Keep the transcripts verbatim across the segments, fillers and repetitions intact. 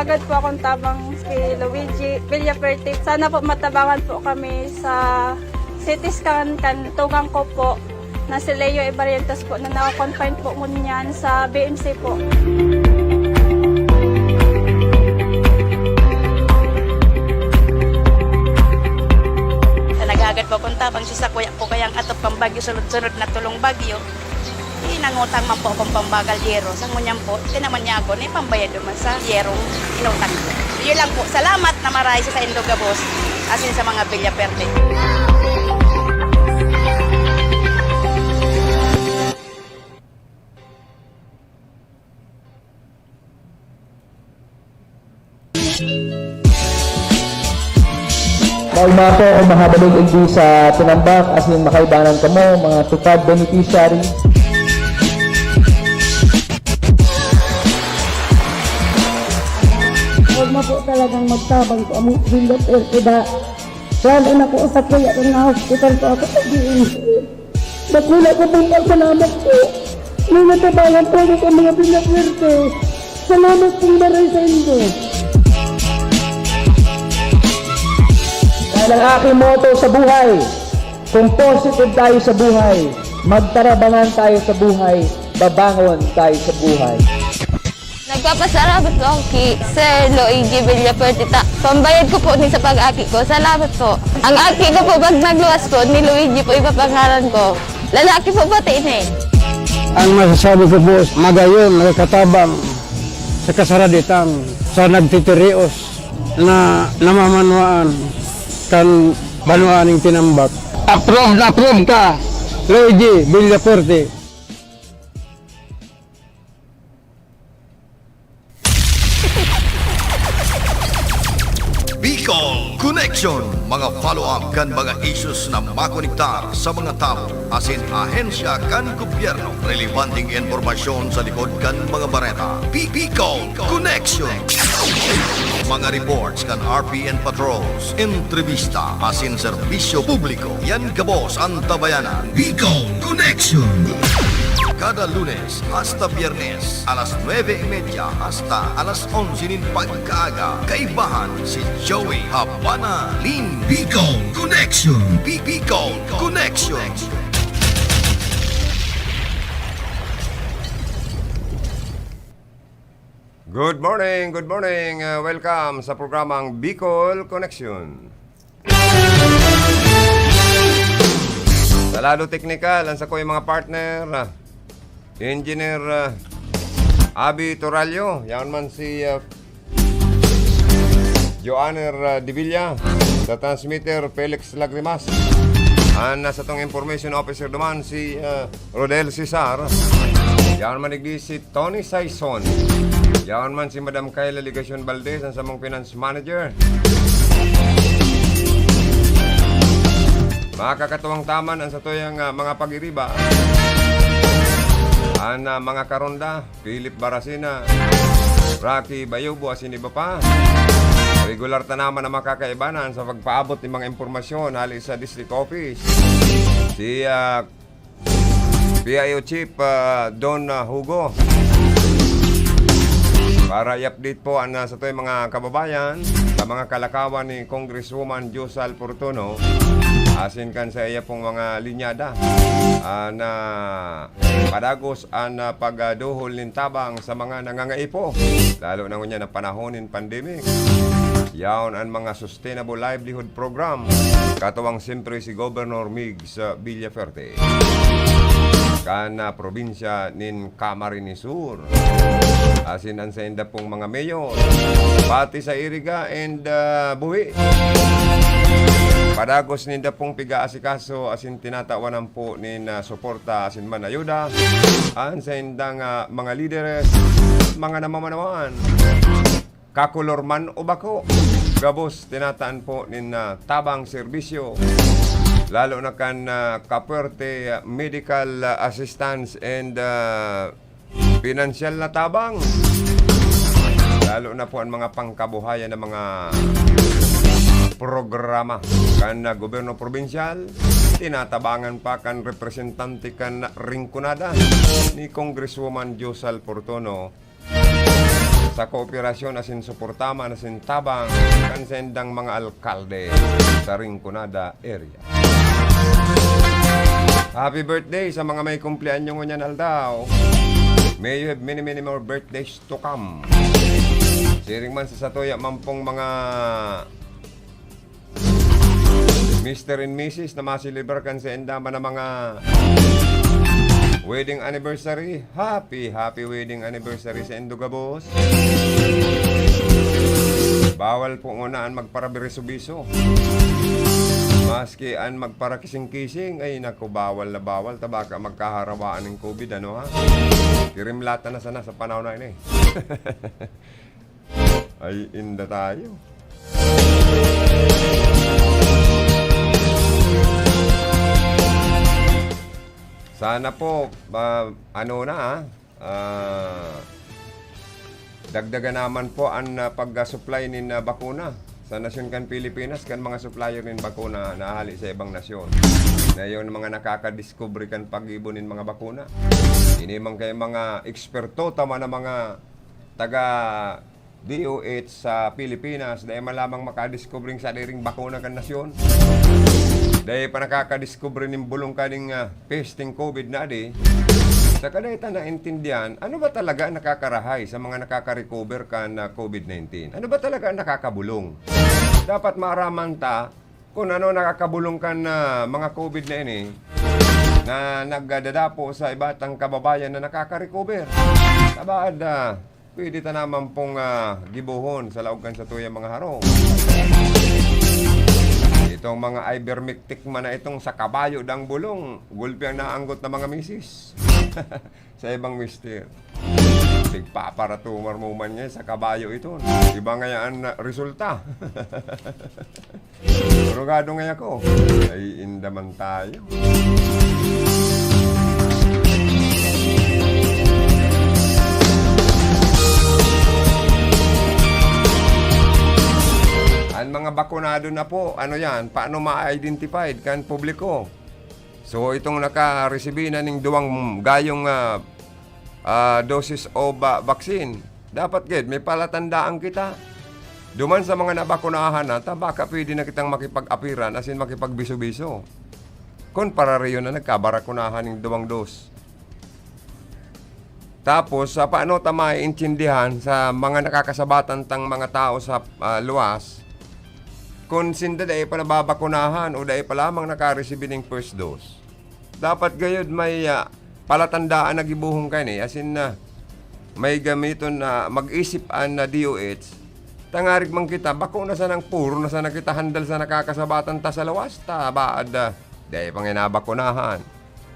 Agad po akong tabang kay Luigi Villaperte. Sana po matabangan po kami sa C T scan kan tugang ko po na si Leo Ibarrientos po na naka-confine po ngunyan sa B M C po. Sa naghagad po akong tabang, si sakuya po kayang atop pang bagyo, sunod-sunod na tulong bagyo. Nangutang man po akong pambagal yero. Sa ngunyan po, tinaman niya ako na ipambayad naman sa yerong inutang ko. Yun lang po. Salamat na maray sa saindo gabos. Asin sa mga Villaperte. Maogma po kung mahabalog igdi sa tinambak asin makaibanan kamo, mga tukad beneficiary. Maogma po talagang magtabang ko ang Villaperte da. Lalo na po sa kuya ko na hospital po ako sa B M C. Dakula ko pong pasalamat po. May natabangan po ako sa mga Villaperte. Salamat pong maray sa inyo. Dahil ang aking motto sa buhay, kung positive tayo sa buhay, magtarabangan tayo sa buhay, babangon tayo sa buhay. Nagpapasalamat po ako kay Sir Luigi Villafuerte ta pambayad ko po ni sa pag-aki ko. Salamat po. Ang aki ko po, pag nagluwas po, ni Luigi po ipapangalan ko. Lalaki po pati ini. Ang masasabi ko po, magayon, nagkakatabang sa kasaraditang, sa nagtitirios na namamanwaan kan banwaan ning tinambak. Approve na approve ka, Luigi Villafuerte. Bicol Connection, mga follow-up kan mga issues na makonektar sa mga tawo asin ahensya kan gobyerno. Relebanteng impormasyon sa likod kan mga bareta. Bi-, Bicol Connection. Mga reports kan R P N patrols, entrevista asin serbisyo publiko. Yan gabos an tabayanan. Bicol Connection. Kada Lunes hasta Biyernes, alas nuebe y media hasta alas onse nin pagkaaga, kaibahan si Joey Habana Lin. Bicol Connection. Bi-, Bicol Connection. Good morning, good morning. Ah, welcome sa programang Bicol Connection. Sa lado teknikal, ang sakoy mga partner, ah, Engineer, ah, Abby Torallo, yaon man si, ah, Joanner, ah, Divilla, sa transmitter, Felix Lagrimas. An, ah, satong information officer duman, si, ah, Rodel Cesar. Yaon man digdi si Tony Saison. Yaon man si Madam Kayla Legacion Valdez, an samong finance manager. Makakatuwang taman an satuyang, ah, mga pag-iriba. An, ah, mga karonda, Philip Baracena, Rocky Bayobo, asin iba pa. Regular ta naman na makakaibanan sa pagpaabot nin mga impormasyon hali sa District Office. Si, ah, P I O Chief, ah, Don, ah, Hugo. Para i-update po an, ah, satuyang mga kababayan sa mga kalakawan ni Congresswoman Josal Fortuno, asin kan sa iya pong mga linyada, ah, na padagos an, ah, pagduhol nin tabang sa mga nangangaipo, lalo na ngunyan na panahon nin pandemic. Yaon an mga sustainable livelihood program, katuwang siyempre si Governor Migs Villafuerte, kan, ah, probinsya nin Camarines Sur, asin an sainda pong mga mayor, pati sa Iriga and, ah, Buhi. Padagos ninda pong piga-asikaso asin tinatawanan po nin, ah, suporta asin man ayuda an saindang, ah, mga lideres, mga namamanawaan. Kakolor man o bako, gabos tinataan po nin, ah, tabang serbisyo, lalo na kan, ah, kapuwerte, ah, medical, ah, assistance and, ah, pinansyal na tabang, lalo na po an mga pangkabuhayan na mga programa kan, ah, gobyerno probinsyal. Tinatabangan pa kan representante kan Rinconada ni Congresswoman Josal Fortuno sa kooperasyon asin suporta man asin tabang kan saindang mga alkalde sa Rinconada area. Happy birthday sa mga may kumpleanyo ngunyan aldaw. May you have many, many more birthdays to come. Siring man sa satuya man pong mga Mister and Missus na maselebrar kan sainda man na mga wedding anniversary. Happy, happy wedding anniversary saindo gabos. Bawal po nguna an magparabiso-biso. Maski an magparakising-kising, ay naku, bawal na bawal. Ta baka magkaharawaan nin covid, ano ha? Kirimlatan na sana sa panahon na ini. Ay, inda tayo. Sana po, ba, ano na, ah, ah, dagdagan naman po an, ah, pag-supply nin, ah, bakuna sa nasyon kan Pilipinas, kan mga supplier nin bakuna na hali sa ibang nasyon, na yung mga nakakadiscover kan pag-ibo nin mga bakuna. Ini man kay mga eksperto, tama na mga taga D O H sa Pilipinas, dai man lamang makadiskubre nin sadiring bakuna kan nasyon. Dai pa nakakadiskubre nin bulong kaning, ah, pesteng covid na di. Saka dai ta naintindihan, ano ba talaga ang nakakarahay sa mga nakaka-recover kan, ah, covid nineteen? Ano ba talaga ang nakakabulong? Dapat maaraman ta kung ano nakakabulong kan, ah, mga covid na ini na nagdadapo sa iba tang kababayan na nakaka-recover. Sabaad, ah, pwede ta naman pong, ah, gibohon sa laog kan satuyang mga harong. Itong mga ivermectin man na itong sa kabayo dang bulong, gulpi ang naanggot na mga misis. Sa ibang mister. Tigpaparatumar mo man niya sa kabayo ito. Iba ngayon na resulta. Drogado ngayon ako. Ay, inda man tayo. Ang mga bakunado na po, ano yan? Paano ma-identified kan publiko? So, itong nakaresibi na ning duwang gayong, ah, ah, doses of, ah, vaccine, dapat gid may palatandaan kita. Duman sa mga nabakunahan na, ta baka pwede na kitang makipag-apiran, as in makipagbiso-biso. Kun parariyo na nagkabarakunahan ning duwang dos. Tapos, sa paano ta maiintindihan sa mga nakakasabatan tang mga tao sa, ah, luwas, kun sinda dai pa nababakunahan o dai pa lamang nakaresibi ning first dose? Dapat gayod may, ah, palatandaan na gibohon kaini, as in, ah, may gamiton na mag-isip an, ah, D O H. Tangarig man kita, bako na sanang puro na sana kita handal sa nakakasabatan ta sa lawas, ta baad, ah, dai pa nga nabakunahan.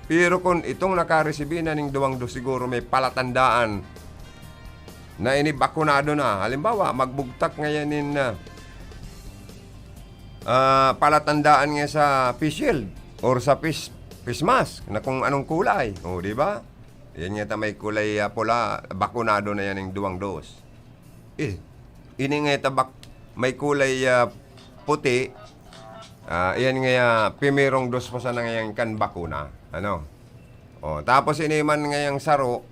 Pero kun itong nakaresibi na ning duwang dos, siguro may palatandaan na ini bakunado na. Halimbawa, magbugtak ngayan nin, ah, ah, palatandaan nga sa face shield or sa face, face mask na kung anong kulay. O, di ba? Yan nga ta may kulay, ah, pula, bakunado na yan ning duwang dos. Eh, ini nga tabak may kulay, ah, puti, ah, iyan nga, ah, primerong dos pa sana ngayon kan bakuna. Ano? O, tapos ini man ngayang saro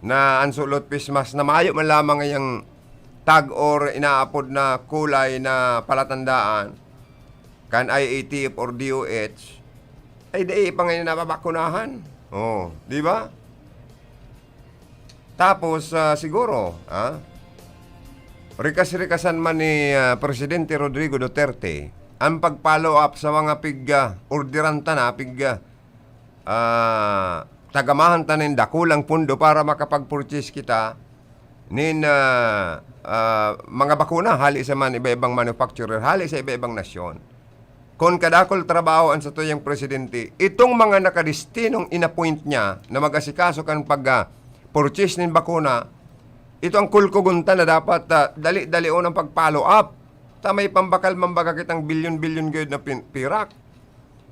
na an sulot face mask na mayo man lamang ngayang tag or inaapod na kulay na palatandaan kan I A T F or D O H, ay dai pa ngayon nababakunahan. O, di ba? Tapos, ah, siguro, ah, rikas-rikasan man ni, ah, Presidente Rodrigo Duterte ang pag-follow up sa mga pig, ah, orderan ta na, pig, ah, ah, tagamahan ta nin dakulang pondo para makapag-purchase kita nin, ah, ah, mga bakuna hali sa man iba-ibang manufacturer, hali sa iba-ibang nasyon. Kun kadakul trabaho an satuyang presidente, itong mga nakadestinong inappoint niya na mag-asikaso kan pag, ah, purchase nin bakuna, ito ang kulkugon ta na dapat, ah, dali-dali unang pag-follow up. Ta may pambakal man baga kitang bilyon-bilyon gayud na pin-, pirak.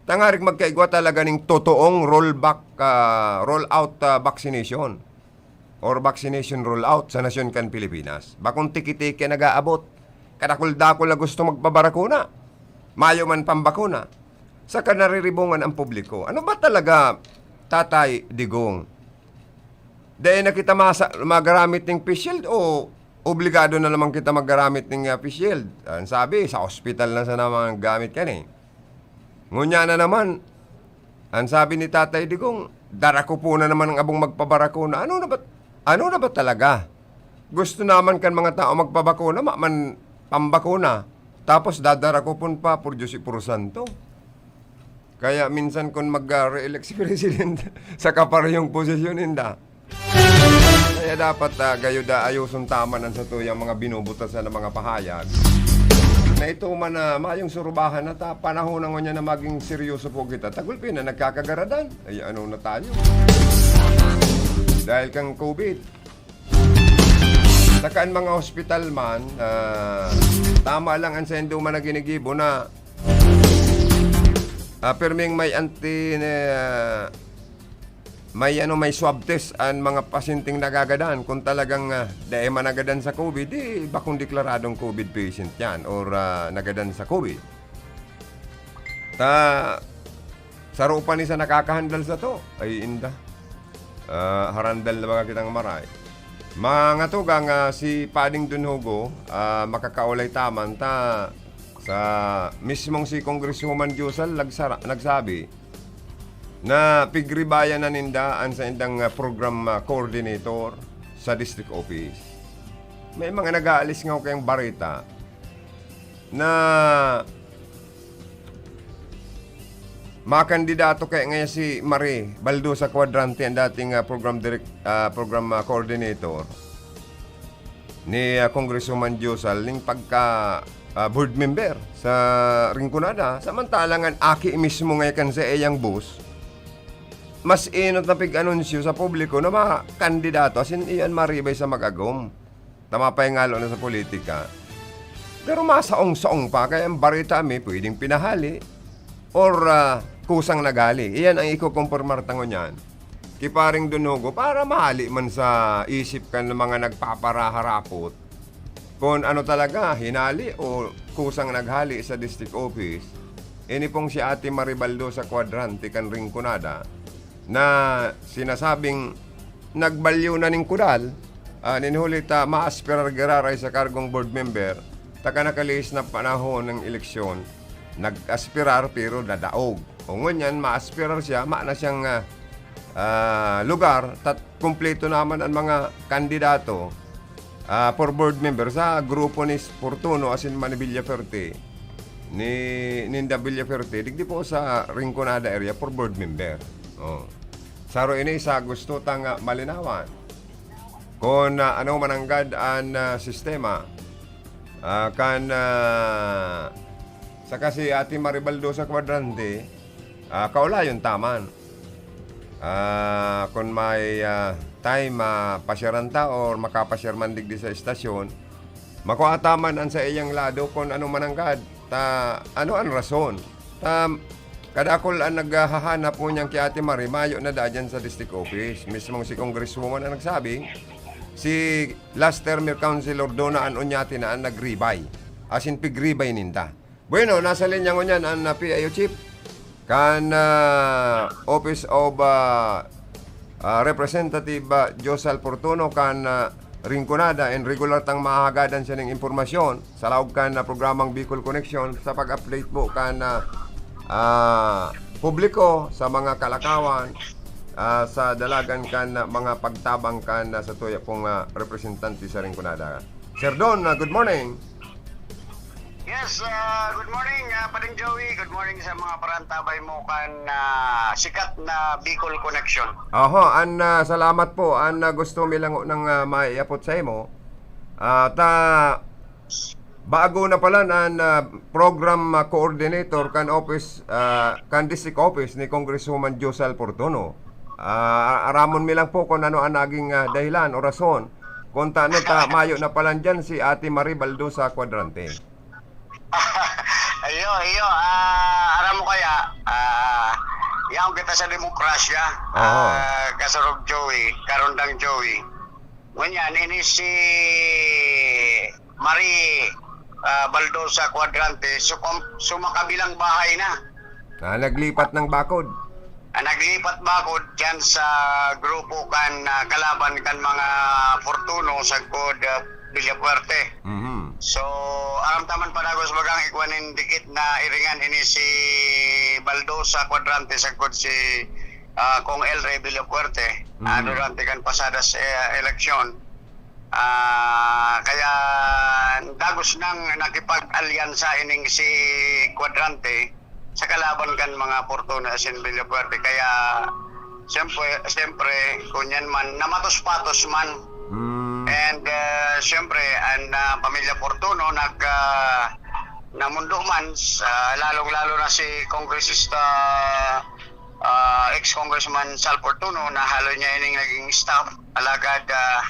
Tangarig magkaigwa talaga ning totoong rollback, ah, roll out, ah, vaccination or vaccination rollout sa nasyon kan Pilipinas. Bakong tiki-tiki nag-aabot. Kadakul-dakul na gusto magpabarakuna. Mayo man pambakuna. Saka nariribungan ang publiko. Ano ba talaga, Tatay Digong? Dai na kita masa-, magaramit ning face shield o obligado na naman kita maggaramit ning, ah, face shield. Ang sabi, sa ospital na sana mga gamit kani. Ngunyan na naman, ang sabi ni Tatay Digong, "Dara ko po na naman ang abong magpabakuna." Ano na ba, ano na ba talaga? Gusto naman kan mga tao magpabakuna, ma-, man pambakuna. Tapos dadarakupon pa, por Diyos y por Santo. Kaya minsan kun mag, ah, re-elect si President sa kaparehong posisyon, inda. Kaya dapat, ah, gayo da ayoson ta man an satuyang mga binubutas na mga pahayag. Na ito man, ah, mayong surubahan na ta, panahon na ngunyan na maging seryoso po kita. Tagulpi na nagkakagaradan. Ay, ano na tayo? Dahil kang COVID. Saka an mga hospital man, ah, tama lang an saindo man na ginigibo na, ah, pirming may anti-, ah, may ano, may swab test an mga pasyenteng nagagadan. Kung talagang, ah, dai man nagadan sa COVID, di bakong deklaradong COVID patient yan or, ah, nagadan sa COVID. Ta, saro pa ni sa nakakahandal sato. Ay, inda. Ah, harandal na baga kitang maray. Mga tugang, ah, si Pading Don Hugo, ah, makakaulay ta man ta sa mismong si Congresswoman Diosal nagsara-, nagsabi na pigribayan na ninda an saindang, ah, program, ah, coordinator sa district office. May mga nag-aalis nga kayang bareta na makandidato kaya ngayon si Marie Baldosa Cuadrante, ang dating, ah, program direct-, ah, program, ah, coordinator ni, ah, Congresswoman Diosal ning pagka, ah, board member sa Rinconada. Samantalang an aki mismo ngayon kan sa iyang boss, mas inot na pig-anunsyo sa publiko na makandidato, as in, iyan maribay sa mag-agom. Tama pa yung ngalo na sa politika. Pero masaong-saong pa, kaya ang bareta mi pwedeng pinahali or, ah, kusang naghali. Iyan ang ikukumpirmar ta ngunyan ki Paring Don Hugo para mahali man sa isip kan mga nagpaparaharapot kung ano talaga, hinali o kusang naghali sa district office. Ini pong si Ate Maribaldo sa Cuadrante kan Rinconada na sinasabing nagbalyo na nin kudal, ah, nin huli ta maaspirar giraray sa kargong board member, ta kan nakalihis na panahon ng eleksyon, nag-aspirar pero nadaog. O ngunyan, maaspirar siya, mayo na siyang, ah, ah, lugar, tat kumpleto naman ang mga kandidato, ah, for board member sa grupo ni Fortuno asin man ni Villafuerte, ni, ninda Villafuerte, digdi po sa Rinconada area for board member. Oh. Saro ini sa gusto tang, ah, malinawan. Kun, ah, ano mananggad an, ah, sistema, ah, kan, ah, saka si Ate Maribaldo sa Cuadrante, ah, kaulayon ta man. Ah, kun may, ah, time, mapasyaran ta or makapasyar man digdi sa estasyon, makua ta man an saiyang lado kun ano mananggad ta, ano an rason. Ta, kadakul an naghahanap ngunyan ki Ate Marie, mayo na daa diyan sa district office. Mismong si Congresswoman ang nagsabi, si last term councilor Dona Ann Oñate na ang nagribay. As in, pigribay ninda. Bueno, nasa linya ngunyan an, ah, P I O chief kan, ah, Office of, ah, ah, Representative, ah, Josal Fortuno kan, ah, Rinconada, and regular tang mahahagadan siya ning impormasyon sa laog kan, ah, programang Bicol Connection sa pag-update po kan, ah, ah, publiko sa mga kalakawan, ah, sa dalagan kan, ah, mga pagtabang kan, ah, satuya pong, ah, representante sa Rinconada. Sir Don, ah, good morning. Yes, ah, good morning, ah, Pading Joey. Good morning sa mga parantabay mo kan, ah, sikat na Bicol Connection. Oho, an, ah, salamat po. An, ah, gusto mi lang nang, ah, maiapot sa imo. Ah, ta, bago na pala na, na program, ah, coordinator kan office, ah, kan district office ni Congresswoman Josal Fortuno. Ah, aramon mi lang po kung ano ang naging, ah, dahilan o rason kung tano ta mayo na pala diyan si Ate Marie Baldo sa Cuadrante. Iyo, iyo, ah, aram mo kaya, ah, yaon kita sa demokrasya, Oho. ah, kasurog Joey, karundang Joey. Ngunyan, ini si Marie, ah, Baldosa Cuadrante, su-, sumakabilang bahay na. Ah, naglipat ng bakod. Ah, naglipat bakod diyan sa grupo kan, ah, kalaban kan mga Fortuno sagkod, ah, Villafuerte. Mhm. So, aram ta man padagos bagang igwa nin dikit na iringan ini si Baldosa Cuadrante sagkod si, ah, Cong El Rey Villafuerte, ah, Mhm. durante kan pasadas, eh, eleksyon. Ah, kaya dagos nang nakipag-alyansa ining si Cuadrante sa kalaban kan mga Fortuno asin Villafuerte. Kaya, siyempre, siyempre, ngunyan man, namatos-patos man. Hmm. And, ah, siyempre, ang, ah, pamilya Fortuno nag, ah, namundo man, sa, lalong-lalo na si Kongresista, ah, ex-Congressman Sal Fortuno, na halo niya ining naging staff. Alagad, ah,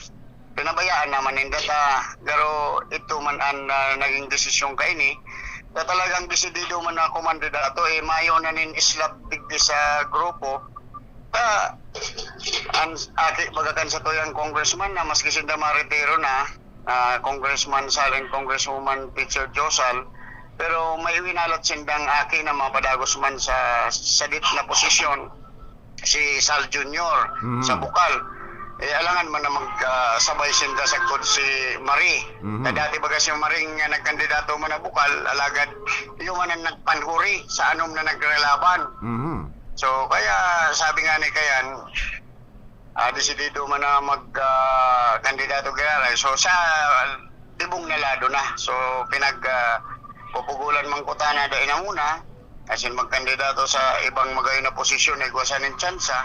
pinabayaan naman ninda ta, pero ito man ang, ah, naging desisyon kaini, na talagang desidido man na kumandidato, eh, mayo na nin slot digdi sa grupo. Ta, ang aki baga kan satuyang congressman na maski sinda maretiro na, ah, Congressman Sal and Congresswoman Teacher Josal, pero may winalat sindang aki na mapadagos man sa sadit na posisyon, si Sal Junior Mhm. sa Bukal. Eh, alangan man na mag, ah, sabay sinda sagkod si Marie. Mhm. Na dati baga si Marie nga nagkandidato man na Bukal, alagad iyo man ang nagpanhuri sa anom na nagrelaban. Mhm. So, kaya sabi nga ni Kayan, ah, desidido man na mag, ah, kandidato giraray. So, sa tibong na lado na. So, pinag, ah, pupugulan man kutana dai na muna. Asin magkandidato sa ibang magayon na posisyon na igwa sa nin tsansa,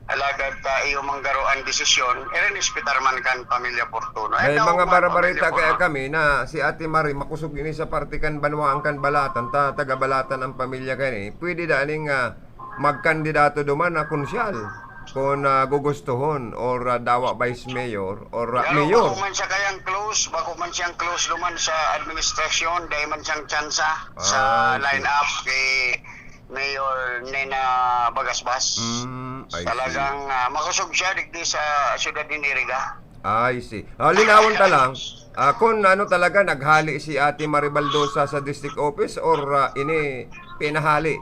alagad ta iyo man garo an desisyon, irerespetar man kan pamilya Fortuno. May Ikaw, mga man, barabarita pamilya kaya Fortuno. Kami na si Ate Marie makosog ini sa parte kan banwaan kan Balatan, ta taga Balatan ang pamilya kani. Pwede da aning, ah, magkandidato duman na konsyal, kun, ah, gugustuhon, or, ah, dawa vice mayor, or, ah, Pero mayor. Bako man siya kayang close, bako man siyang close duman sa administrasyon, dai man siyang tsansa sa Ah, okay. line-up kay Mayor Nena Bagasbas. Mm, I see. Talagang, ah, makosog siya digdi sa siyudad nin Iriga. I see. Ah, linawon ta lang, ah, kun ano talaga, naghali si Ate Marie Baldosa sa district office or, ah, ini pinahali?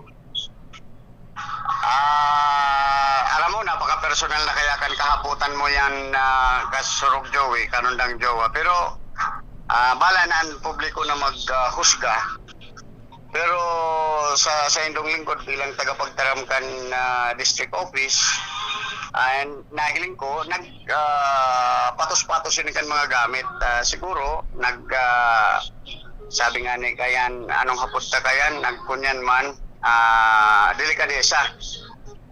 Ah, alam mo, napaka-personal na kaya kan kahapotan mo yan, ah, Kasurog Joey, kanundang jowa. Pero, ah, bala na ang publiko na mag, ah, husga. Pero sa, sa indong lingkod bilang tagapagtaram kan, ah, district office, ah, nahiling ko, nag, ah, patos-patos ini kan mga gamit. Ah, siguro, nag, ah, sabi nga ni Kayan, anong hapot ta Kayan, nagkunyan man, ah, delikadesa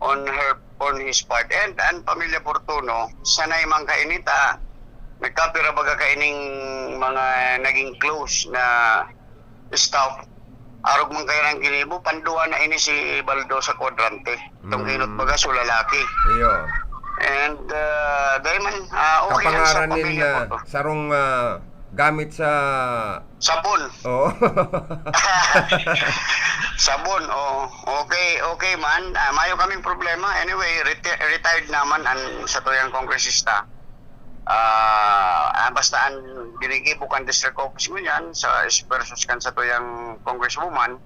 on her, on his part. And ang pamilya Fortuno, sanay man kainita, nagkapira baga kaining mga naging close na staff. Arog man kayo ng ginibo, panduwa na ini si Baldo sa kwadrante. Itong Mm. inot baga, so lalaki. Iyo. And, ah, dahil man, ah, okay lang sa Kapangaran nin, pamilya ko ah, to. Sarong, ah, gamit sa Sabon. Oo. Sabon, oo. Okay, okay man. Ah, mayo kaming problema. Anyway, reti-, retired naman ang satuyang kongresista. Ah, ah, basta ang ginigibo kan district office ngunyan sa versus kan satuyang congresswoman,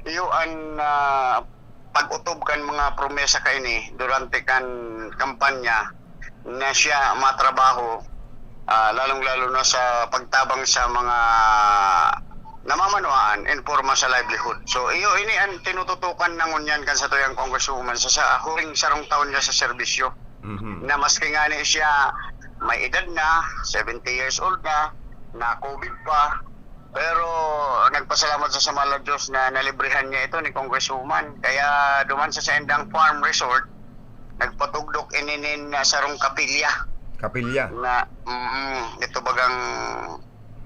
iyo ang, ah, pag-otob kan mga promesa kaini durante kan kampanya na siya matrabaho, ah, lalong-lalo na sa pagtabang sa mga namamanuan in forma sa livelihood. So, iyo ini ang tinututukan na ngunyan kan satuyang congresswoman sa, sa huling sarong taon niya sa serbisyo. Mhm. Na maski nga ni siya may edad na, seventy years old na, na COVID pa, pero nagpasalamat sa Samala Diyos na nalibrihan niya ito ni Congresswoman. Kaya duman sa saindang farm resort, nagpatugdok ini nin, ah, sarong kapilya. Kapilya? Na, mm, ito bagang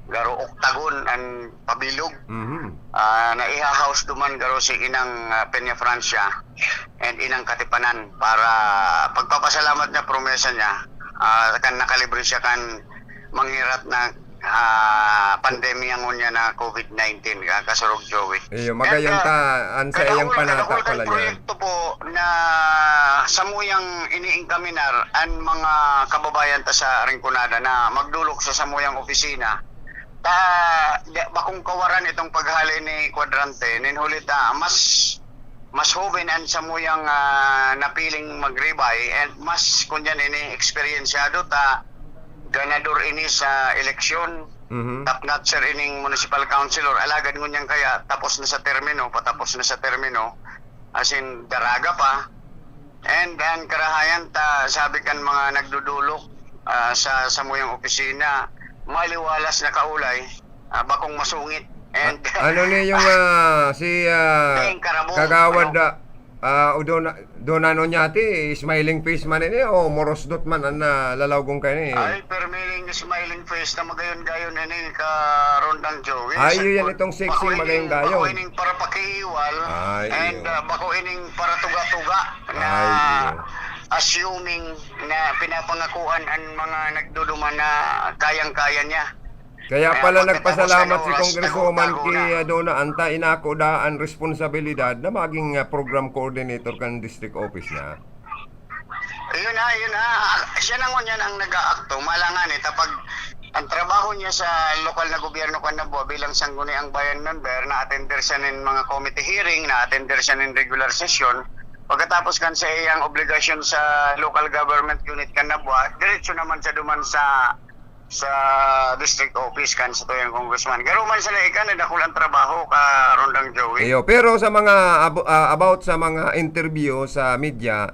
garo octagon ang pabilog. Mhm. Ah, naiha-house duman garo si Inang, ah, Peña Francia and Inang Katipanan para pagpapasalamat niya, promesa niya, ah, kan nakalibre siya kan manghirat na, ah, pandemya ngunyan na COVID nineteen, ka-, Kasurog Joey. Iyo, magayon And, ah, ta, ang sa iyang kadakul, panata kadakul kan pala niya. Proyekto po na samuyang iniinkaminar ang mga kababayan ta sa Rinconada na magdulok sa samuyang opisina. Ta, di, bakong kawaran itong paghali ni Cuadrante, nin huli ta, mas mas hoben an samuyang, ah, napiling magribay, and mas, kun diyan, ini eksperyensyado ta, ganador ini sa eleksyon, Mhm. top notcher ining municipal councilor, alagad ngunyan kaya tapos na sa termino, patapos na sa termino, as in, daraga pa. And an karahayan ta, sabi kan mga nagdudulok, ah, sa samuyang opisina, maliwalas na kaulay, ah, bakong masungit. And A-, ano ni yung, ah, si, ah, Deng Karabo, Kagawad, ano? ah, ah, o Dona-, Dona Onyate, smiling face man ini o morosdot man an, ah, lalawgon kaini? Ay, permiling smiling face na magayon-gayon ini, Karondang Joey. Ay, Sa iyo yan, kun-, itong sexy bako ining, magayon-gayon. bako ining para pakiiwal, Ay, and, iyo. ah, bako ining para tuga-tuga na Ay, iyo. assuming na pinapangakuan an mga nagduduman na kayang-kaya niya. Kaya Kaya pala pagkatapos nagpasalamat ng si oras, Congresswoman tago-tago ki, na. ah, Dona Anta, inako da an responsabilidad na maging, ah, program coordinator kan district office niya. Yun na, yun na. Siya na ngunyan ang nag-aakto. Malangan eh, tapag ang trabaho niya sa lokal na gobyerno kan Nabua bilang Sangguniang Bayan member, na-attender siya nin mga committee hearing, na-attender siya nin regular session. Pagkatapos kan sa iyang obligasyon sa local government unit kan Nabua, diretso naman siya duman sa, sa district office kan sa tuyang congressman. Garo man sila ikan, nadakul ang trabaho, Karondang Joey. Iyo, pero sa mga abo-, ah, about sa mga interview sa media,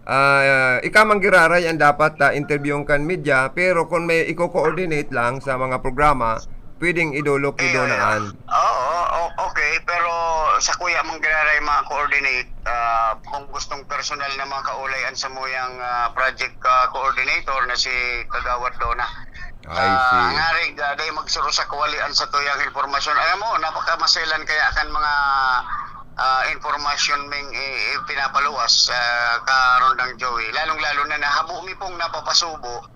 ah, ika man giraray ang dapat, ah, interviewon kan media, pero kung may iko-coordinate lang sa mga programa, pwedeng idulok ni Iyo, Dona iyo. An. Oo, o-, okay, pero sa kuya man giraray mga coordinate, ah, kung gustong personal na makaulay an samuyang, ah, project, ah, coordinator na si Kagawad Dona. I Ah, see. ngarig, ah, dai magsuro sa kawalian sa tuyang impormasyon. Alam mo, napakamaselan kaya kan mga, ah, impormasyon ming i-, ipinapaluwas, ah, Karondang Joey. Lalong-lalo na nahabo mi pong napapasubo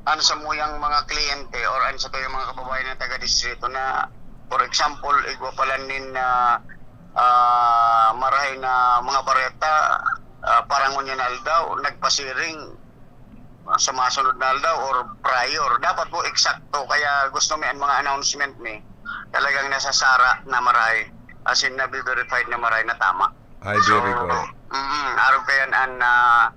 an samuyang mga kliyente or an satuyang mga kababayan na taga-distrito na, for example, igwa pala nin, ah, ah, marahay na mga bareta, ah, parangon niya na aldaw, nagpasiring, ah, sa masunod na aldaw or prior. Dapat po eksakto, kaya gusto mi an mga announcement mi talagang nasasara na maray, as in, nabi-verified na maray na tama. Ay, very So, good. mm, arog kayan an, ah,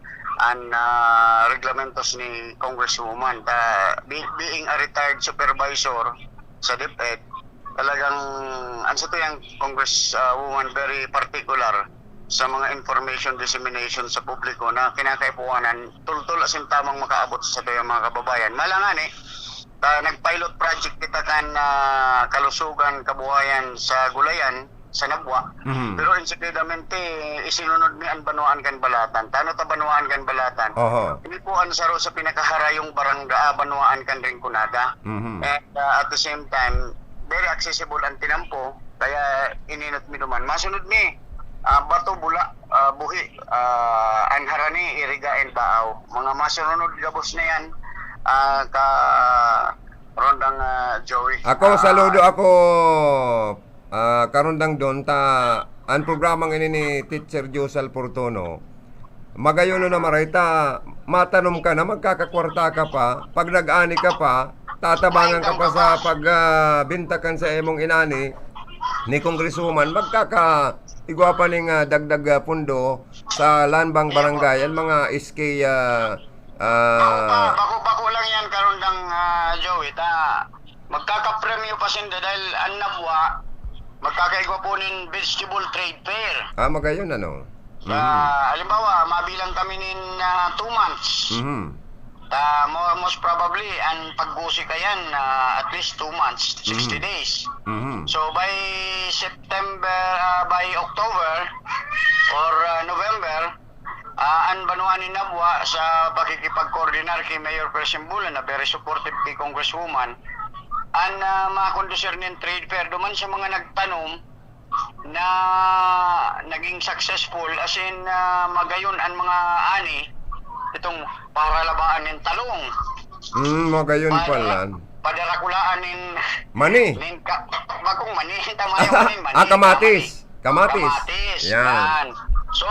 an, ah, reglamentos ni Congresswoman. Ta, be-, being a retired supervisor sa DepEd, talagang, an satuyang Congress, ah, woman very particular sa mga information dissemination sa publiko na kinakaipuhanan, tultol asin tamang makaabot sa satuyang mga kababayan. Malangan eh, ta, nag-pilot project kita kan, ah, kalusugan, kabuhayan sa Gulayan, sa Nabua. Mhm. Pero insekredamente, isinunod mi an Banwaan kan Balatan. Tano ta Banwaan kan Balatan? Oho. Ini po an saro sa pinakaharayong barangay, ah, banwaan kan Rinconada. Mhm. And, ah, at the same time, very accessible ang tinampo, kaya ininot mi duman. Masunod mi, ah, Bato, Bula, ah, Buhi, ah, an harani, Iriga, and Baaw. Mga masunod gabos na yan, ah, ka Rondang, ah, Joey. Ako, Ah, saludo ako, ah, Karondang Don, ta an programang ini ni Teacher Josal Portono, magayon na maray ta, matanom ka na, magkakakwarta ka pa, pag nag-ani ka pa, tatabangan ka pa sa pag, ah, binta kan sa imong inani ni Congresswoman, magkaka-, igwa pa ning, ah, dagdag, ah, pundo sa Lanbang Barangay, ang mga S K, ah, Bako pa, ah, bako, bako lang yan, Karondang, ah, Joey, ta magkakapremyo pa sinda dahil an Nabua, magkakaigwa po nin vegetable trade fair. Ah, magayon, ano? Sa, Mhm. halimbawa, mabilang kami nin, ah, two months. Mhm. Ta, mo-, most probably, an paggusi kayan, ah, at least two months, sixty Mhm. days. Mhm. So, by September, ah, by October or, ah, November, ah, an banwaan nin Nabua sa pakikipagkoordinar ki Mayor Persimbulan na very supportive ki Congresswoman, an, ah, makondusir nin trade fair duman sa mga nagtanom na naging successful, as in, ah, magayon an mga ani, itong paralabaan nin talong. Hmm, magayon Para-, palan. padarakulaan nin, Mani. nin ka-, bakong mani, tama yung mani, mani, Ah, kamatis. tama ni. Kamatis. Kamatis, Yan. yan. So,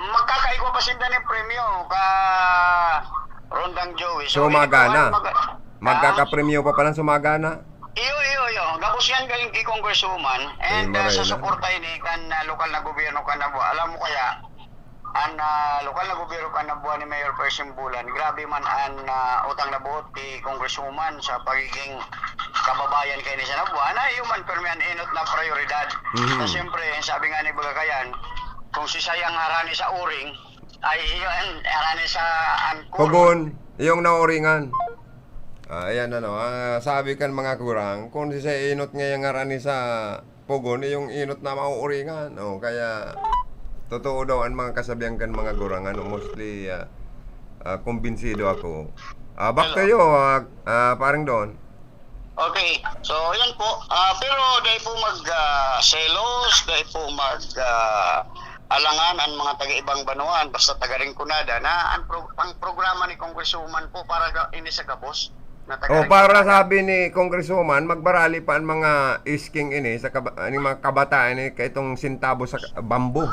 magkakaigwa pa sinda nin premyo, ka Rondang Joey. So, So, magana. ito ang mag-, Magkakapremyo pa palan, sumagana. Iyo, iyo, iyo. Gabo Yan galing kay Congresswoman, and, ah, sa suporta ini kan, ah, lokal na gobyerno kan Nabua. Alam mo kaya, an, ah, lokal na gobyerno kan Nabua ni Mayor Percy Embulan, grabe man an, ah, utang na buot ki Congresswoman sa pagiging kababayan kaini sa Nabua. Na iyo man, permi an enot na prayoridad. Mhm. Na siyempre, sabi nga ni Bagakayan, kung si sayang harani sa uring, ay iyo an harani sa an Pugon, iyong nauringan. Ah, ayan ano, ah, sabi kan mga gurang, kung si sa enot nga yang harani sa Pugon, iyong enot na mauuringan. Oh, kaya totoo daw an mga kasabihan kan mga gurang, ano, mostly, ah, ah, kumbinsido ako. Ah, back to you, ah, ah, Pareng Don. Okay. So, yan po. Ah, pero dai po mag, ah, selos, dai po mag, ah, alangan an mga taga-ibang banwaan, basta taga Rinconada, na ang pro-, ang programa ni Congresswoman po para ga-, ini sa gabos na taga Oh, para Rinconada. Sabi ni Congresswoman, magbarali pa ang mga isking ini sa kaba-, ang mga kabataan ini kaitong sintabo sa bamboo.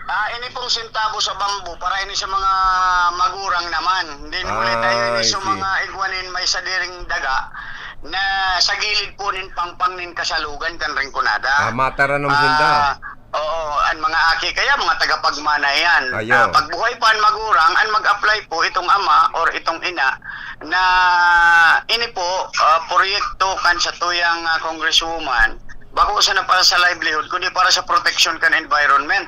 Ah, ini pong sintabo sa bamboo, para ini sa mga magurang naman. Hindi naman tayo ini Ah, I sa see. Mga igwa nin may sadiring daga na sa gilid po nin pangpang nin kasalugan kan Rinconada. Ah, mataranom Ah, sinda. Oo, an mga aki kaya mga tagapagmana yan. Ayo. Ah, pag buhay pa an magurang, an mag-apply po itong ama or itong ina na ini po, ah, proyekto kan satuyang, ah, congresswoman, bako sana para sa livelihood, kundi para sa proteksyon kan environment.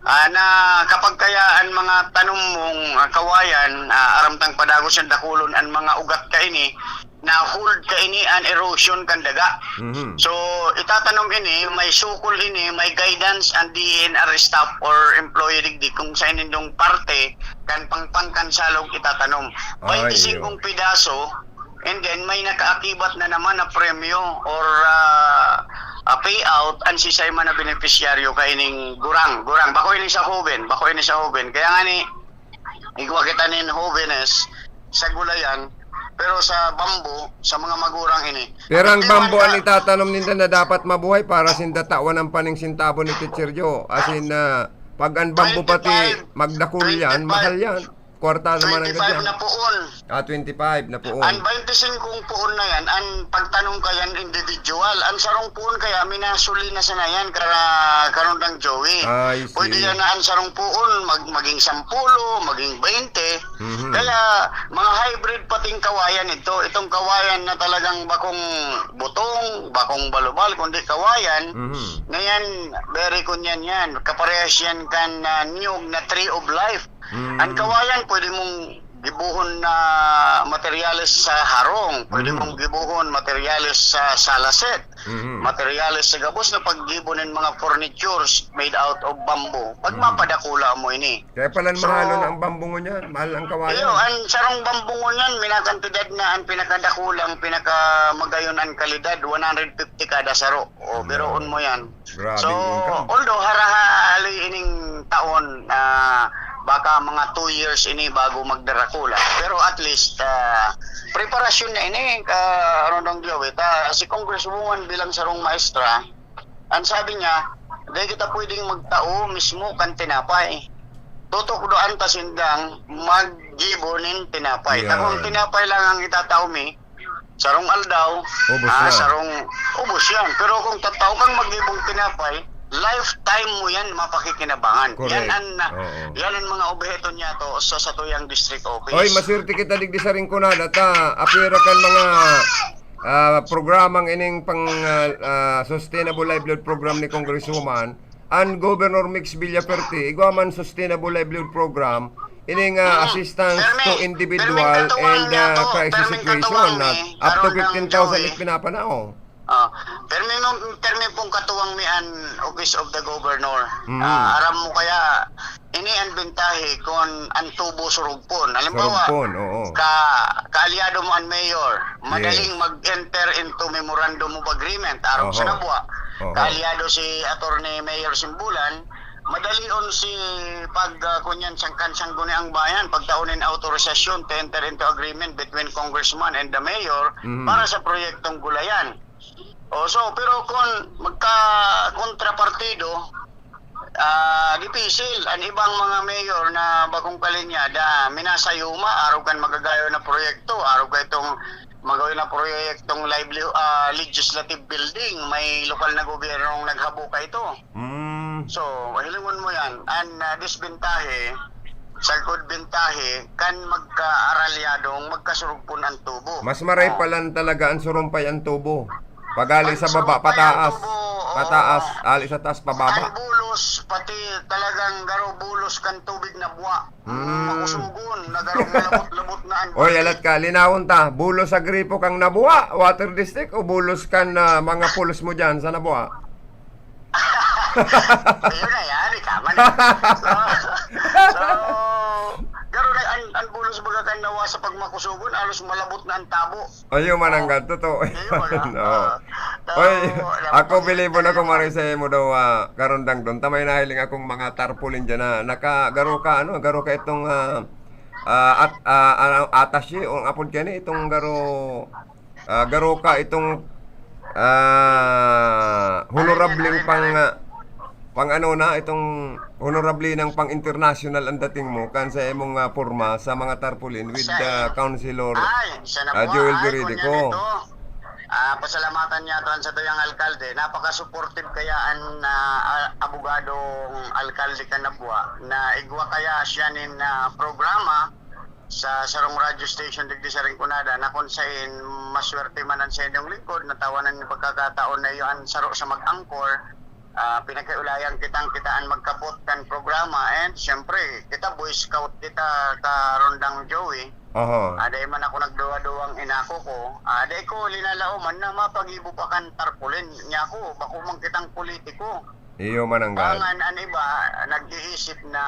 Ah, na kapag kaya an mga tanom mong, ah, kawayan, ah, aram tang padagos yan, dakulon an mga ugat kaini, na-hold kaini an erosion kan daga. Mhm. So, itatanom ini, may sukol ini, may guidance an D E N R staff or employee digdi kung sa inindong parte kan pangpang kan salog itatanom. Ay, Bainti singkong pidaso, and then may nakaakibat na naman na premyo or, ah, ah, payout an sisay man na benepisyaryo kaining gurang. Gurang, bako ini sa hoben, bako ini sa hoben. Kaya nga ni, igwa kita nin hobenes sa gulayan, pero sa bambo, sa mga magurang ini. Pero ang Epektibo bambo an an ka- itatanom ninda na dapat mabuhay para sinda tawan ang paning sintabo ni Teacher Joe. As in, ah, pag ang bambo pati Twenty-five, magdakul yan, twenty-five, mahal yan. Kwarta naman ang twenty-five ganyan. Na puon. Ah, twenty-five na puon. Ang bainti singkong puon na yan, ang pagtanom ka yan individual. Ang sarong puon kaya, minasuli na sana yan, kara-, karundang Joey. Ah, I see. Pwede yan na ang sarong puon, mag-, maging sampulo, maging bainti. Mhm. Kaya, mga hybrid pating kawayan ito. Itong kawayan na talagang bakong butong, bakong balubal, kundi kawayan. Mhm. Na yan, very kunyan yan. Kaparehas yan kan, ah, niyog na tree of life. Mm. Ang kawayan, pwede mong gibohon na materyales sa harong, pwede Mm. mong gibohon materyales sa salaset, Mm. materyales sa gabos na paggibo nin mga furnitures made out of bamboo. Pag Mm. mapadakula mo ini. Kaya pala So, mahal na ang bamboo ngunyan, mahal ang kawayan. Iyo, ang sarong bamboo ngunyan, minakantidad na ang pinakadakulang, pinakamagayon ang kalidad, one hundred fifty kada saro. O, Yan. Biroon mo yan. Grabe So, yung income. Although harahali ining taon, ah, baka mga two years ini bago magdarakula. Pero at least, ah, preparasyon na ini, ka, ano nang Joey, ta, si Congresswoman bilang sarong maestra, ang sabi niya, "Dai kita pwedeng magtao mismo kan tinapay. Tutukdoan ta sindang maggibo nin tinapay." Ta kung Yan. Tinapay lang ang itatao mi, sarong aldaw, Ubos ah, na. Sarong, ubos yan. Pero kung tatao kang maggibong tinapay, lifetime mo yan mapakikinabangan. Correct. Yan ang, ah, Oo. Yan ang mga obheto niya to sa satuyang district office. Oy, maswerte kita digdi sa Rinconada ta apwera kan mga, ah, programang ining pang, ah, ah, Sustainable Livelihood Program ni Congresswoman. An Governor Mix Villafuerte, igwa man Sustainable Livelihood Program, ining, ah, Mm. assistance Permi, to individual permi katuwang and, niya ah, to, crisis permi situation katuwang na ni up to Carol ng fifteen thousand Joey. It pinapanao. Ah, permi mo, permi pong katuwang mi an Office of the Governor. Mm. Ah, aram mo kaya, ini an bentahe kun an tubo surugpon. Halimbawa, Surugpon, oo. ka, kaalyado mo an mayor, madaling Yes. mag-enter into memorandum of agreement, arog sa Oho. Nabua. Oho. Kaalyado si Attorney Mayor Simbulan, madalion si pag, ah, kunyan, sangkan-sanggo ni ang bayan, pagtao nin autorisasyon to enter into agreement between congressman and the mayor Mhm. para sa proyektong gulayan. O, so, pero kung magka-kontrapartido, Ah, dipisil. An ibang mga mayor na bakong kalinya, da, minasayuma, arog kan magagayon na proyekto, arog ka itong magayon na proyektong lively, ah, legislative building, may lokal na gobyernong naghabo ka ito. Mm. So, hilingon mo yan. An, ah, disbentahe, sagkod bentahe, kan magkaaralyadong magkasurugpon an tubo. Mas maray Oh. palan talaga an surumpay an tubo. Pagali Ang sa baba, surumpay an pataas. tubo, oo. Pataas, ali sa taas, pababa. Ang bulos, pati talagang garo bulos kan tubig na buwa. Mm. Makusugon, na garo malabot-labot na an Oy, tubig. alat ka, linawon ta. Bulos sa gripo kang nabuha, water district, o bulos kan, ah, mga pools mo dyan sa nabuha? Ayun na yan, ikaw man. So, so, garo na, an, an bulos baga kan nawa sa pagmakusugon, alos malabot na an tabo. Ayun man ang Oo. ganto to. Ayun man, ah. Oo. Ah, Oy, tao, ako, bilibon ako, maray sa imo daw, ah, karundang dong. Tamay nahiling akong mga tarpaulin dyan na naka, garo ka, ano, garo ka itong, ah, ah, at, ah, ano, attache, o ang apod kani, itong garo, ah, garo ka itong, ah, honorable pang, ah, pang ano na, itong honorable ng pang international ang dating mo, kan sa imong, ah, porma sa mga tarpaulin with Sa the im-, councilor, ay, siya na ah, po, Joel ay, Veridico. kunya nito. Ah, pasalamatan niya to ang satuyang alkalde. Napaka-supportive kaya an, ah, a-, abogadong alkalde kan Nabua na igwa kaya siya nin, ah, programa sa sarong radio station digdi sa Rinconada na kun sain maswerte man an saindong lingkod, natawanan nin pagkakataon na iyo an saro sa mag-anchor. Ah, pinakiulayan kitang kita an magkapot kan programa, and siyempre, kita Boy Scout kita, ka Rondang Joey. Oho. Ah, dai man ako nagduwa-duwang inako ko. Ah, dai ko linalaoman na mapagibo pa kan tarpaulin. Niya ako, bako man kitang politiko. Iyo man ang gad. Pangan an iba, nag-iisip na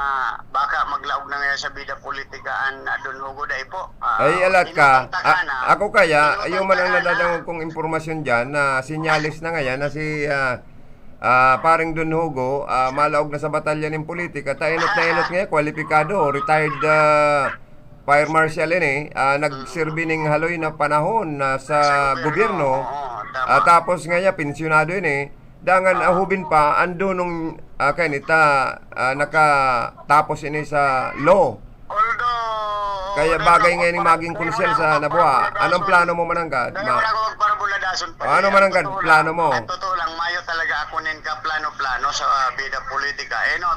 baka maglaog na ngayon sa bida politika an, ah, Don Hugo, dai po. Ah, Ay, alat ka. inutang ta A-, sana. ako kaya, Inutang iyo man ta ang sana. nadadangog kong impormasyon dyan na sinyalis na ngayon na si, ah, ah, Paring Don Hugo, ah, malaog na sa batalya nin politika. Ta enot na enot ngayon, kwalipikado, retired, ah, fire marshal ini, ah, nagserbi ning haloy na panahon na sa Sa gobyerno. gobyerno, oo, tama. Ah, tapos ngayon, pensyonado ini. Dangan, ah, Oo. hubin pa, ando nung, ah, kainita, ah, nakatapos ini sa law. Although, Kaya although bagay wala nga ini akong maging parabuladason, konsel sa wala akong Nabua. parabuladason. Anong plano mo, Mananggad? Dahil Ma- wala akong parabuladason pa Oh, ano, rin. Ang Mananggad, totoo plano lang, mo? ang totoo lang, mayo talaga ako nin kaplano-plano sa, ah, bida politika. Eh, no?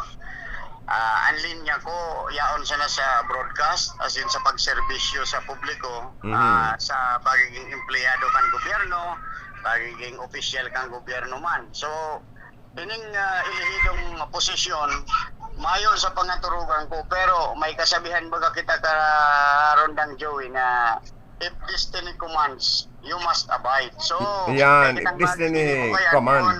Ah, ang linya ko, yaon sana sa broadcast, as in sa pagserbisyo sa publiko, Mhm. ah, sa pagiging empleyado kan gobyerno, pagiging opisyal kan gobyerno man. So, ining, ah, ilihidong posisyon, mayo sa pangaturugan ko, pero may kasabihan baga kita, ka Rondang Joey, na, "If destiny commands, you must abide." So, Yan, kaya if destiny kitang magiging kayan command. Kun,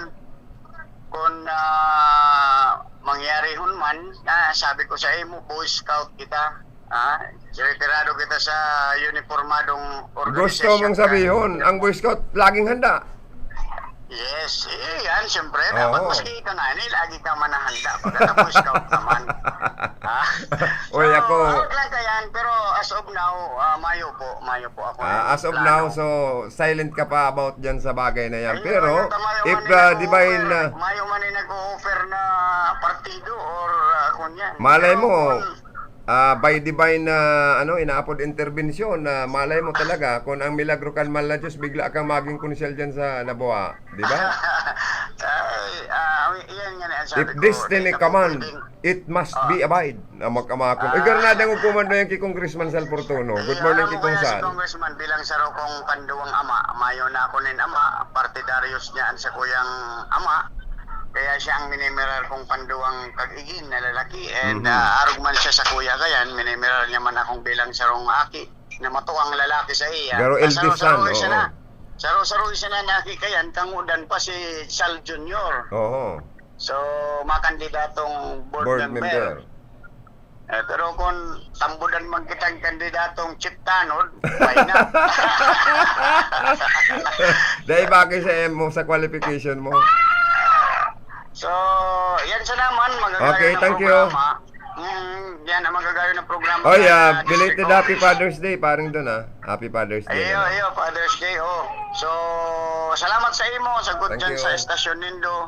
kun, ah, mangyarihon man, ah, sabi ko sa imo, Boy Scout kita. Ah, retirado kita sa unipormadong Gusto organisasyon mong ka. sabihon, ang Boy Scout, laging handa. Yes, eh, yan, siyempre, dapat Oo. maski ka nga, ni, lagi ka manahanda. Pagkatapos, Boy Scout naman. Ah, Uy, so, ako wag lang ka yan, pero as of now, ah, mayo po, mayo po ako Ah, ng as of plano. now, so, silent ka pa about dyan sa bagay na yan. Ayun, Pero, ayun, tama yung if, ano, ah, nag-o-offer, divine, ah, mayo man yung nag-o-offer na partido or, ah, kunyan. Malay Pero mo, kung ah, by divine na, ano, inaapod interbensyon, na malay mo talaga, kung ang milagro kan mahal na Diyos, bigla kang maging konsyal dyan sa Nabua, di ba? Ay, ah, yan nga na, sabi If ko, destiny di ka po command, pwedeng it must Ah. be abide. Na magkamakon. Ah. Ay, garo nadangog ko man na yan kay Congressman Sal Fortuno. Good Ay, morning, alam mo Kikong kaya si Sal. Congressman, bilang saro kong panduwang ama, mayo na ako nin ama, partidaryos niya an sakuyang ama. Kaya siya ang minimiral kong panduwang kag-igin na lalaki. And, Mhm. ah, arog man siya sa kuya kayan, minimiral niya man akong bilang sarong aki na matuang lalaki sa iya. Garo Ah, eldest saro-saro son, siya oo. na. Saro-saro siya na naki kayan, kangudan pa si Sal Junior. Oo. So, makandidatong board Board member. member. Eh, pero kung tambudan man kitang kandidatong chief tanod, why not? Dahil bagay sa imo, sa qualification mo. So, yan siya naman, magagayon Okay, na thank you. programa. Mm, yan ang magagayon na programa Oh, sa yeah. distrito. Belated happy Father's Day, parang dun, ah. Happy Father's Day, Ayo, ano. ayo, Father's Day, oh. So, salamat sa imo, sagot Thank dyan you. sa estasyon nindo.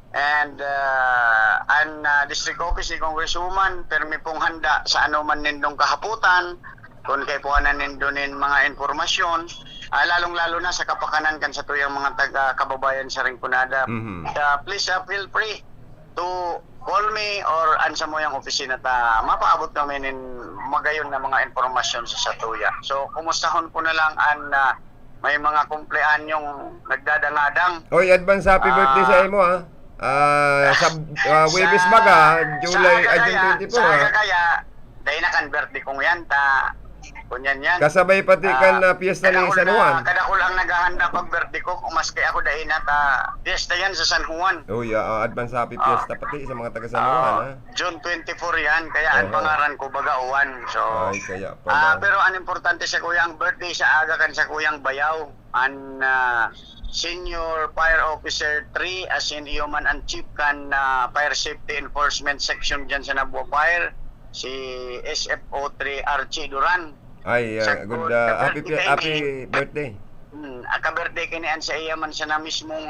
And, ah, an, ah, district office ni Congresswoman, permi pong handa sa anoman nindong kahapotan, kun kaipuhanan nindo nin mga impormasyon, ah, lalong-lalo na sa kapakanan kan satuyang mga taga-kababayan sa Rinconada. Mhm. Ah, please, ah, feel free to call me or an samuyang opisina ta mapaabot kami nin magayon na mga impormasyon sa satuya. So, kumustahon ko na lang an, ah, may mga kumpleanyong nagdadangadang. Oy, advance happy birthday sa Ah, imo, ah. Ah, sa, ah, Huwebes sa, baga, sa July, aga ah, June kaya, twenty-four, sa aga ah. kaya, dahil na kan birthday kong yan, ta, kunyan yan. Kasabay pati Ah, kan, ah, piyesta ni kadakul San na, Juan. kadakul ang naghahanda pag birthday ko, kung maski ako dahil na ta, piyesta yan sa San Juan. Uy, ah, ah, advance happy Ah. piyesta pati sa mga taga San Juan, Ah, ah. June twenty-four yan, kaya ang Oho. pangaran ko, Baga Juan. So, Ay, kaya ah, pala. pero ang importante sa kuya, ang birthday sa aga kan sa kuyang bayaw. An, ah, Senior Fire Officer three, as in iyo man an chief kan, ah, Fire Safety Enforcement Section dyan sa Nabua Fire, si S F O three Archie Duran. Ay, ah, Sa good, good ah, na happy birthday pi-, kayo happy ni birthday. Hmm, ah, ka-birthday kini an sa iya man sana mismong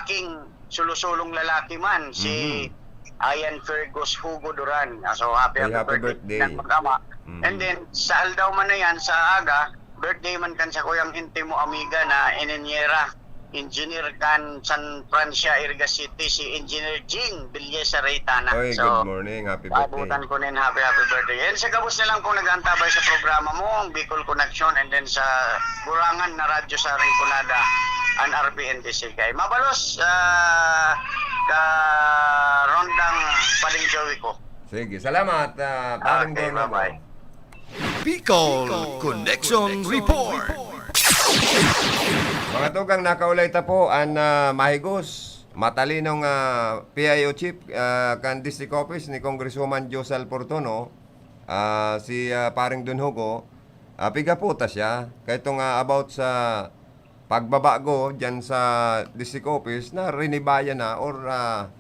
aking sulo-sulong lalaki man, si Mhm. Ian Fergus Hugo Duran. Ah, so, happy, Ay, happy happy birthday birthday. ng mag-ama. Mhm. And then, sa aldaw man na yan, sa aga, birthday man kan sa kuyang intimo amiga na ininyera, engineer kan San Francia, Iriga City, si Engineer Jean Villesa Reytana. Oy, So, good morning. Happy birthday. paabutan ko nin happy, happy birthday. And sa gabos na lang kung nag-aantabay sa programa mo, ang Bicol Connection, and then sa Burangan na radyo sa Rinconada, an R P N D C K. Mabalos, ah, ka Rondang Paling Joey ko. Sige, salamat, ah, Paring Okay, Don Lobo. bye-bye. Bicol Connection Report. Mga tugang, nakaulay ta po an, ah, mahigos, matalinong, ah, P I O chief, ah, kan District Office ni Congresswoman Josal Portuno, ah, si, ah, Paring Don Hugo, ah, pigaputa siya. Kaito nga about sa pagbabago diyan sa District Office na rinibayan na or, ah,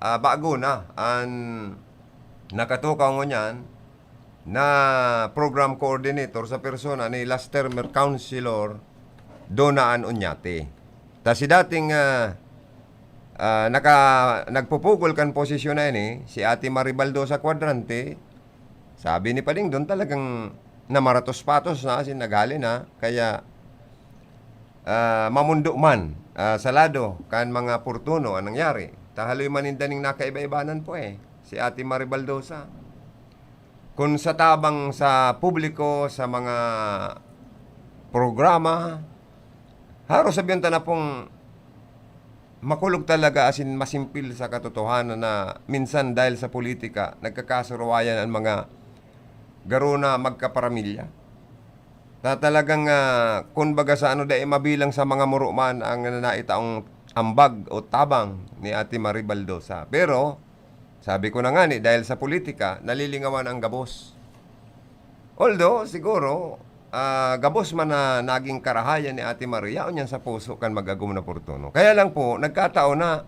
ah, bago na an nakatukaw ngunyan na program coordinator sa persona ni last term Councilor Dona Ann Oñate. Ta si dating, ah, ah, naka-, nagpupugol kan posisyon na ini, si Ate Marie Baldosa Cuadrante, sabi ni Pading Don, talagang namaratos-patos na, asin naghali na. Kaya, ah, mamundo man, ah, sa lado kan mga Portuno an nangyari. Ta haloy man ninda ning nakaiba-ibanan po eh, si Ate Marie Baldosa. Kun sa tabang sa publiko, sa mga programa, haro sabihan ta na pong makulog talaga asin masimpil sa katotohanan na minsan dahil sa politika, nagkakasuruwayan an mga garo na magkaparamilya. Ta talagang, ah, kun baga sa ano, dai mabilang sa mga muro man ang naitaong ambag o tabang ni Ate Marie Baldosa. Pero, sabi ko na ngani, dahil sa politika, nalilingawan ang gabos. Although, siguro, ah, gabos man na naging karahayan ni Ate Marie, yaon yan sa puso kan mag-agom na Portuno. Kaya lang po, nagkataon na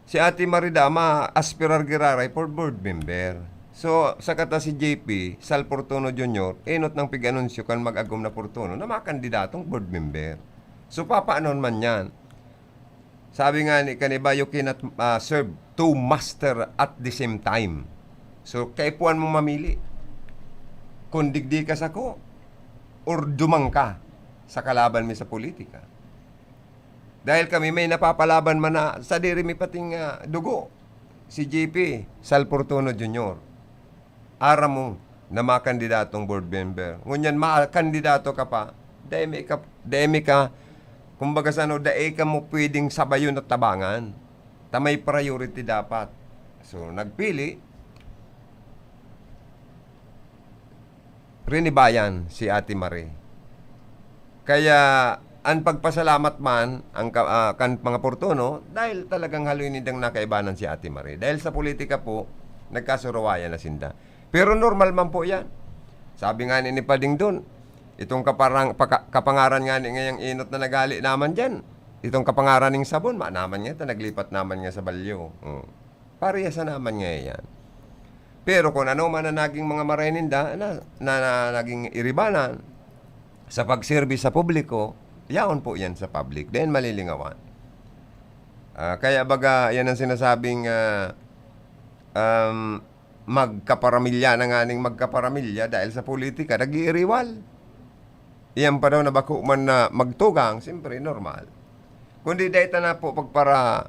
si Ate Marie Dama aspirar giraray for board member. So, sa kata si J P, Sal Portuno Junior, enot nang pig-anunsyo kan mag-agom na Portuno na makandidatong board member. So, papanon man yan? Sabi nga ni kaniba, "You cannot, ah, serve two master at the same time." So, kaipuhan mo mamili. Kung digdi ka sako, or dumang ka sa kalaban mi sa politika. Dahil kami may napapalaban man na sadiri mi pating, ah, dugo. Si J P Sal Portuno Junior. Aram mo na makandidatong board member. Ngunyan, makandidato ka pa, dai mi ka, dai mi ka, kumbaga sa ano, dai ka mo pwedeng sabayon at tabangan. Ta may priority dapat. So, nagpili, rinibayan si Ate Marie. Kaya, an pagpasalamat man ang ka-, ah, kan mga Portuno, dahil talagang haloy nindang nakaibanan si Ate Marie. Dahil sa politika po, nagkasuruwayan na sinda. Pero normal man po yan. Sabi nga ni, ni Pading Don, itong kaparang-, paka-, kapangaran nga ni ngayang enot na naghali naman dyan, itong kapangaran ning sabon, ma naman nga, ta naglipat naman nga sa balyo. Oh. Parehas na naman nga yan. Pero kung ano man ang naging mga maray ninda na, na, na naging iribanan sa pagserbi sa publiko, yaon po yan sa public. Then malilingawan. Ah, kaya baga, yan ang sinasabing, ah, um, magkaparamilya na nganing magkaparamilya dahil sa politika, nag-iiriwal. Iyan pa daw na bako man na magtugang, siyempre, normal. Kundi dahil ta na po pagpara-,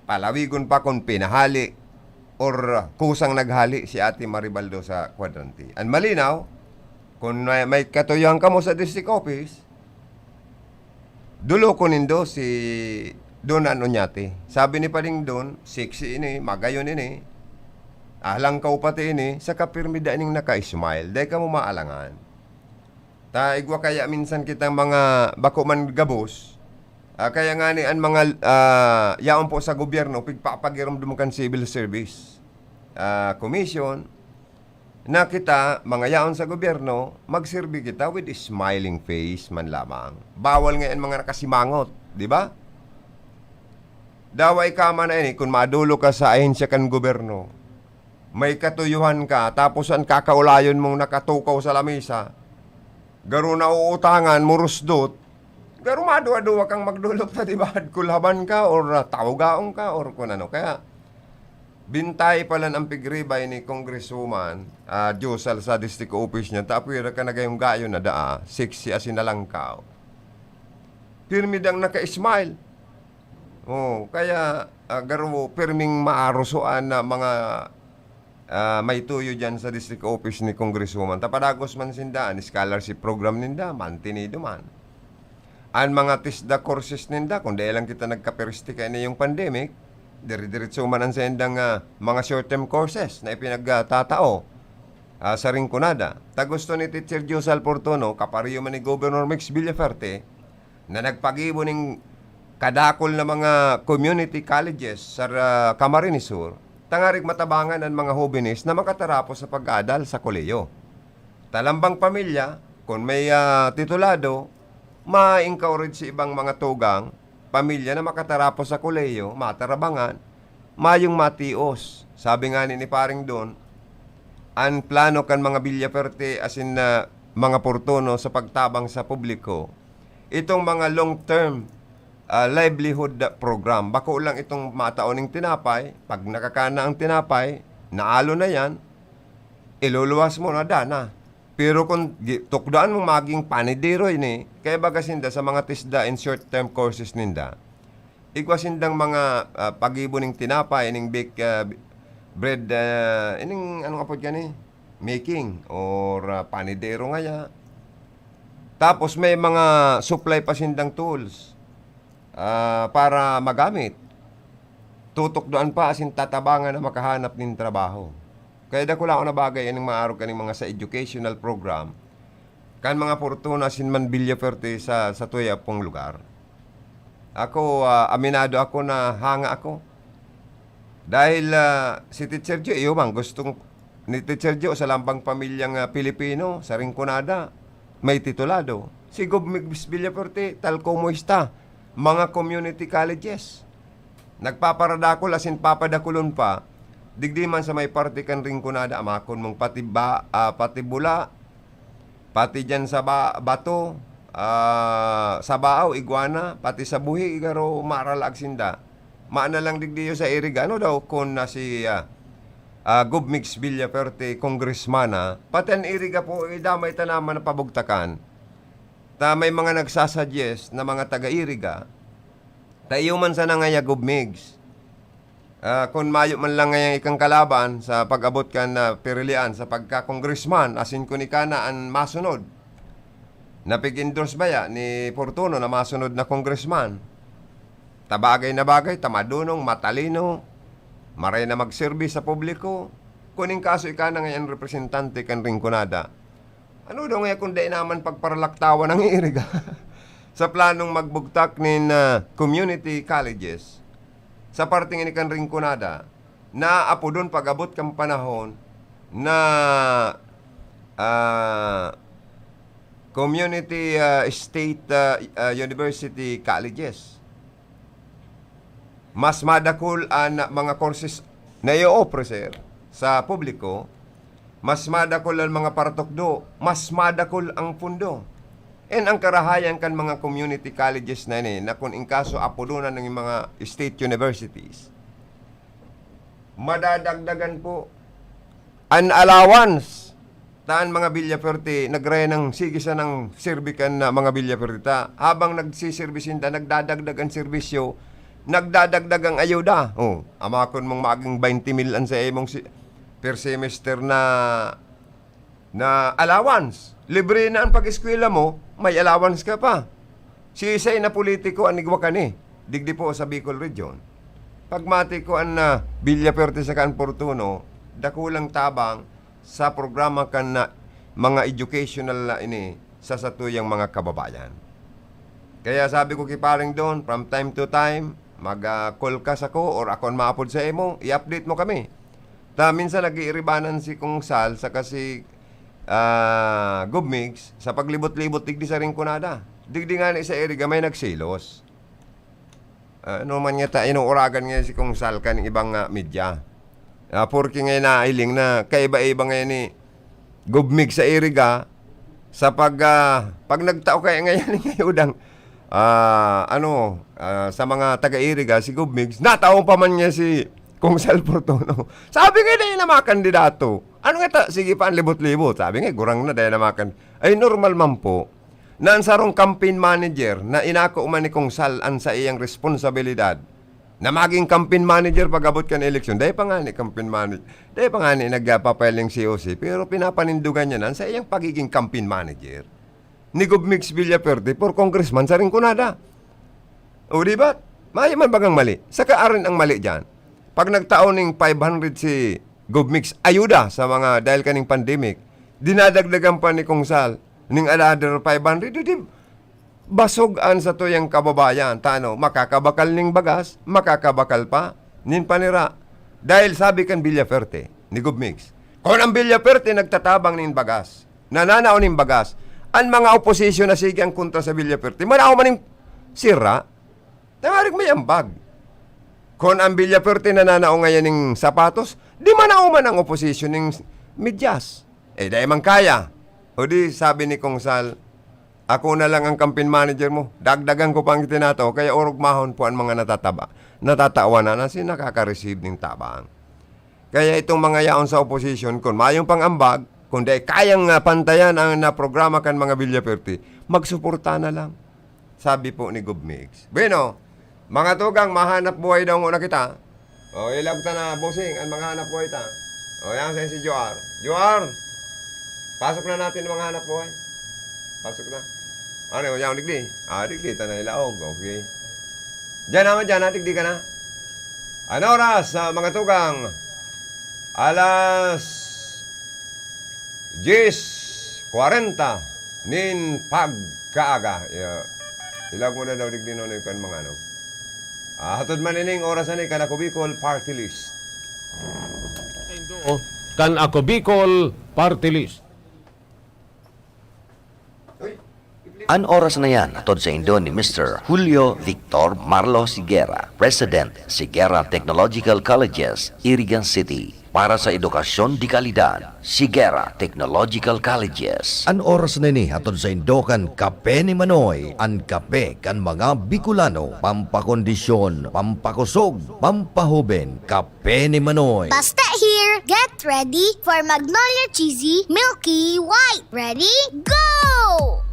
palawigon pa kung pinahali or kusang naghali si Ate Maribaldo sa kwadrante. Ang malinaw, kung may, may katuyuhan kamo sa district office, dulo ko nindo si Don An Oñate. Sabi ni Pading Don, "Sexy ini, magayon ini. Alangkaw pati ini, sa kapirmida ining naka-smile. Dai kamo maalangan." Ta igwa kaya minsan kitang mga bako man gabos. Ah, kaya nga ni an mga, ah, yaon po sa gobyerno, pigpapagiromdom kan civil service, ah, commission, na kita, mga yaon sa gobyerno, magserbi kita with a smiling face man lamang. Bawal nga yan mga nakasimangot, di ba? Dawa ika man na ini, kung madulo ka sa ahensya kan gobyerno, may katuyuhan ka, tapos an kakaulayon mong nakatukaw sa lamesa, garo na uutangan, murusdot, garo maduwa-duwa kang magdolok ta, di ba? Kulhaban ka, or ah, tawgaon ka, or kun ano. Kaya, bintay pala ang pigribay ni Congresswoman, ah, Diosal sa district office niya, tapwira ka na gayong gayo na daa, sexy asin nalangkaw. Pirmi dang naka-smile. Oh, kaya, ah, garo, pirming maarosoan na mga, ah, may tuyo dyan sa district office ni Congresswoman. Tapadagos man sinda, an scholarship program ninda, mantinido man. An mga TESDA courses ninda, kung dai lang kita nagkaperiste kaini yung pandemic, dire-diretso man an saindang, ah, mga short-term courses na ipinagtatao, ah, sa Rinconada. Ta gusto ni Teacher Joe Salportuno, kapareho man ni Governor Mix Villaferte, na nagpagibo ning kadakul na mga community colleges sa, ah, Camarines Sur, tangarig matabangan an mga hobenes na makatarapos sa pag-aadal sa kolehiyo. Talambang pamilya, kun may, ah, titulado, ma-encourage sa ibang mga tugang, pamilya na makatarapos sa kolehiyo, matarabangan, mayong matios. Sabi nga ni, ni Paring Don, an plano kan mga Villaferte asin na mga Portuno sa pagtabang sa publiko, itong mga long-term, ah, livelihood program. Bako lang itong matao ning tinapay, pag nakakana ang tinapay, naalo na yan, iluluwas mo na, dana. Pero kung gi-, tukdoan mong maging panidero ini, kaya baga sinda sa mga TESDA and short-term courses ninda, igwa sindang mga, ah, pagibo ning tinapay, ining bake, ah, bread, ah, ining, anong apod gani? Making or, ah, panidero ngaya. Tapos may mga supply pa sindang tools, ah, para magamit. Tutukdoan pa asin tatabangan na makahanap nin trabaho. Kaya dakulaon na bagay ining maarog kaning mga sa educational program kan mga Fortuna asin man Villaferte sa, sa tuya pong lugar. Ako, ah, aminado ako na hanga ako. Dahil, ah, si Teacher Joe, iyo man, gustong ni Teacher Joe sa lambang pamilyang, ah, Pilipino, sa Rinconada, may titulado. Si Gov Mix Villaferte, tal como esta, mga community colleges. Nagpaparadakul asin papadakulon pa, digdi man sa may parte kan Rinconada, amakon mong pati ba, ah, pati Bula, pati diyan sa Ba-, Bato, ah, Sabao, Iguana, pati sa Buhi, igaro, maralaag sinda. Maana lang digdi sa Iriga. Ano daw kun na si, ah, ah, Gov Mix Villaferte, congressman, ah, pati an Iriga po, eh, damay ta naman na pabugtakan. Ta may mga nagsasuggest na mga taga-Iriga, ta iyo man sana ngaya, Gov Migs. Ah, kun mayo man lang ngaya ikang kalaban sa pag-abot kan, ah, pirilian sa pagka-congressman, asin kun ika na an masunod na pig-endorse baya ni Fortuno na masunod na congressman. Ta bagay na bagay, ta madunong, matalino, maray na magserbi sa publiko. Kun in kaso ika na ngaya an representante kan Rinconada, ano daw ngaya kun dai naman pagparalaktawan ang Iriga sa planong magbugtak nin, ah, community colleges sa parte ngini kan Rinconada na apodon pag-abot kan panahon na, ah, community, ah, state, ah, ah, university colleges? Mas madakul an mga courses na i-offer sa publiko, mas madakul an mga paratukdo, mas madakul ang pundo. And ang karahayan kan mga community colleges na ini, na kun in kaso apodonan nin mga state universities, madadagdagan po an allowance. Ta an mga Villafuerte, nagraya nang sige sanang serbi kan, ah, mga Villafuerte ta. Habang nagsisirbi sinda, nagdadagdag an serbisyo, nagdadagdag ang ayuda. Oh, amakon mong maging twenty mil an sa imong si-, per semester na, na allowance. Libre na ang pag-eskwela mo, may allowance ka pa. Siisay na politiko an igwa kani, digdi po sa Bicol Region? Pagmati ko an, ah, Villafuerte saka an Fortuno, dakulang tabang sa programa kan, ah, mga educational na ini sa satuyang mga kababayan. Kaya sabi ko ki Pareng Don, from time to time, mag, ah, call ka sako or ako an maapod sa imo, i-update mo kami. Ta minsan nag-iiribanan si Kong Sal saka si, ah, Gov Migs sa paglibot-libot digdi sa Rinconada. Digdi ngani sa Iriga may nagselos. Ah, ano man ngata, inuuragan ngayon si Kong Sal kan ibang, ah, media. Ah, porke ngayon nahiling na kaiba-iba ngayon ni Gov Migs sa Iriga, sa pag, ah, pag nagtao kaya ngayon ni ngayodang, ah, ano, ah, sa mga taga-Iriga, si Gov Migs, natao pa man niya si Kong Sal Fortuno. Sabi nga, "Dai na makandidato." Ano nga ta, sige pa ang libot-libot. Sabi nga, "Gurang na, dai na makan-," Ay, normal man po na an sarong campaign manager na inako man ni Kong Sal an saiyang responsabilidad na maging campaign manager pag-abot kan eleksyon, dai pa ngani campaign manager, dai pa ngani nagpapahiling C O C, pero pinapanindugan niya na an saiyang pagiging campaign manager ni Gov Migs Villafuerte for congressman sa Rinconada. O, di ba? Mayo man bagang mali? Saka arin ang mali diyan. Pag nagtao ning five hundred si Gov Migs ayuda sa mga dahil kaning pandemic, dinadagdagan pa ni Kong Sal ning another five hundred, di basog an satuyang kababayan. Ta ano, makakabakal ning bagas, makakabakal pa nin panira. Dahil sabi kan Villafuerte, ni Gov Migs, kun ang Villafuerte nagtatabang nin bagas, nananao nin bagas, an mga oposisyon na sige ang kontra sa Villafuerte, manao man nin sira. Tangarig may ambag. Kun ang Villafuerte nananao ngayon ning sapatos, di manao man ang oposisyon ning medyas. Eh, dai man kaya. O di, sabi ni Kong Sal, "Ako na lang ang campaign manager mo. Dagdagan ko pa ang itinatao, kaya orog mahon po ang mga natataba, natatawan na, na si nakaka-receive ning tabang." Kaya itong mga yaon sa oposisyon, kun mayong pang-ambag, kun dai kayang, ah, pantayan ang, na programa kan mga Villafuerte, magsuporta na lang, sabi po ni Gov Migs. Bueno, mga tugang, mahanap buhay daw ngona kita. O, ilaog ta na, bossing, ang mga hanap buhay ta. O, yan sa si Joar. Joar! Pasok na natin ang mga hanap buhay. Pasok na. Ano, yan, digdi? Ah, digdi, ta na ilaog. Okay. Diyan naman, diyan, ha? Digdi ka na. Ano oras, ah, mga tugang? Alas diyes kwarenta nin pagkaaga. Ya, ilaog mo na daw, digdi, no, no, yung kan mga ano. Ah, hatod man ining oras na ni kan Ako Bicol Party List. Kan Ako Bicol Party List. An oras na yan, hatod saindo ni Mister Julio Victor Marlo Sigera, President, Sigera Technological Colleges, Iriga City, para sa edukasyon de kalidad. Sigera Technological Colleges. An oras na ini hatod saindo kan Kape ni Manoy, an kape kan mga Bicolano, pampakondisyon, pampakusog, pampahoben, Kape ni Manoy. Basta here, get ready for Magnolia Cheesy Milky White. Ready? Go!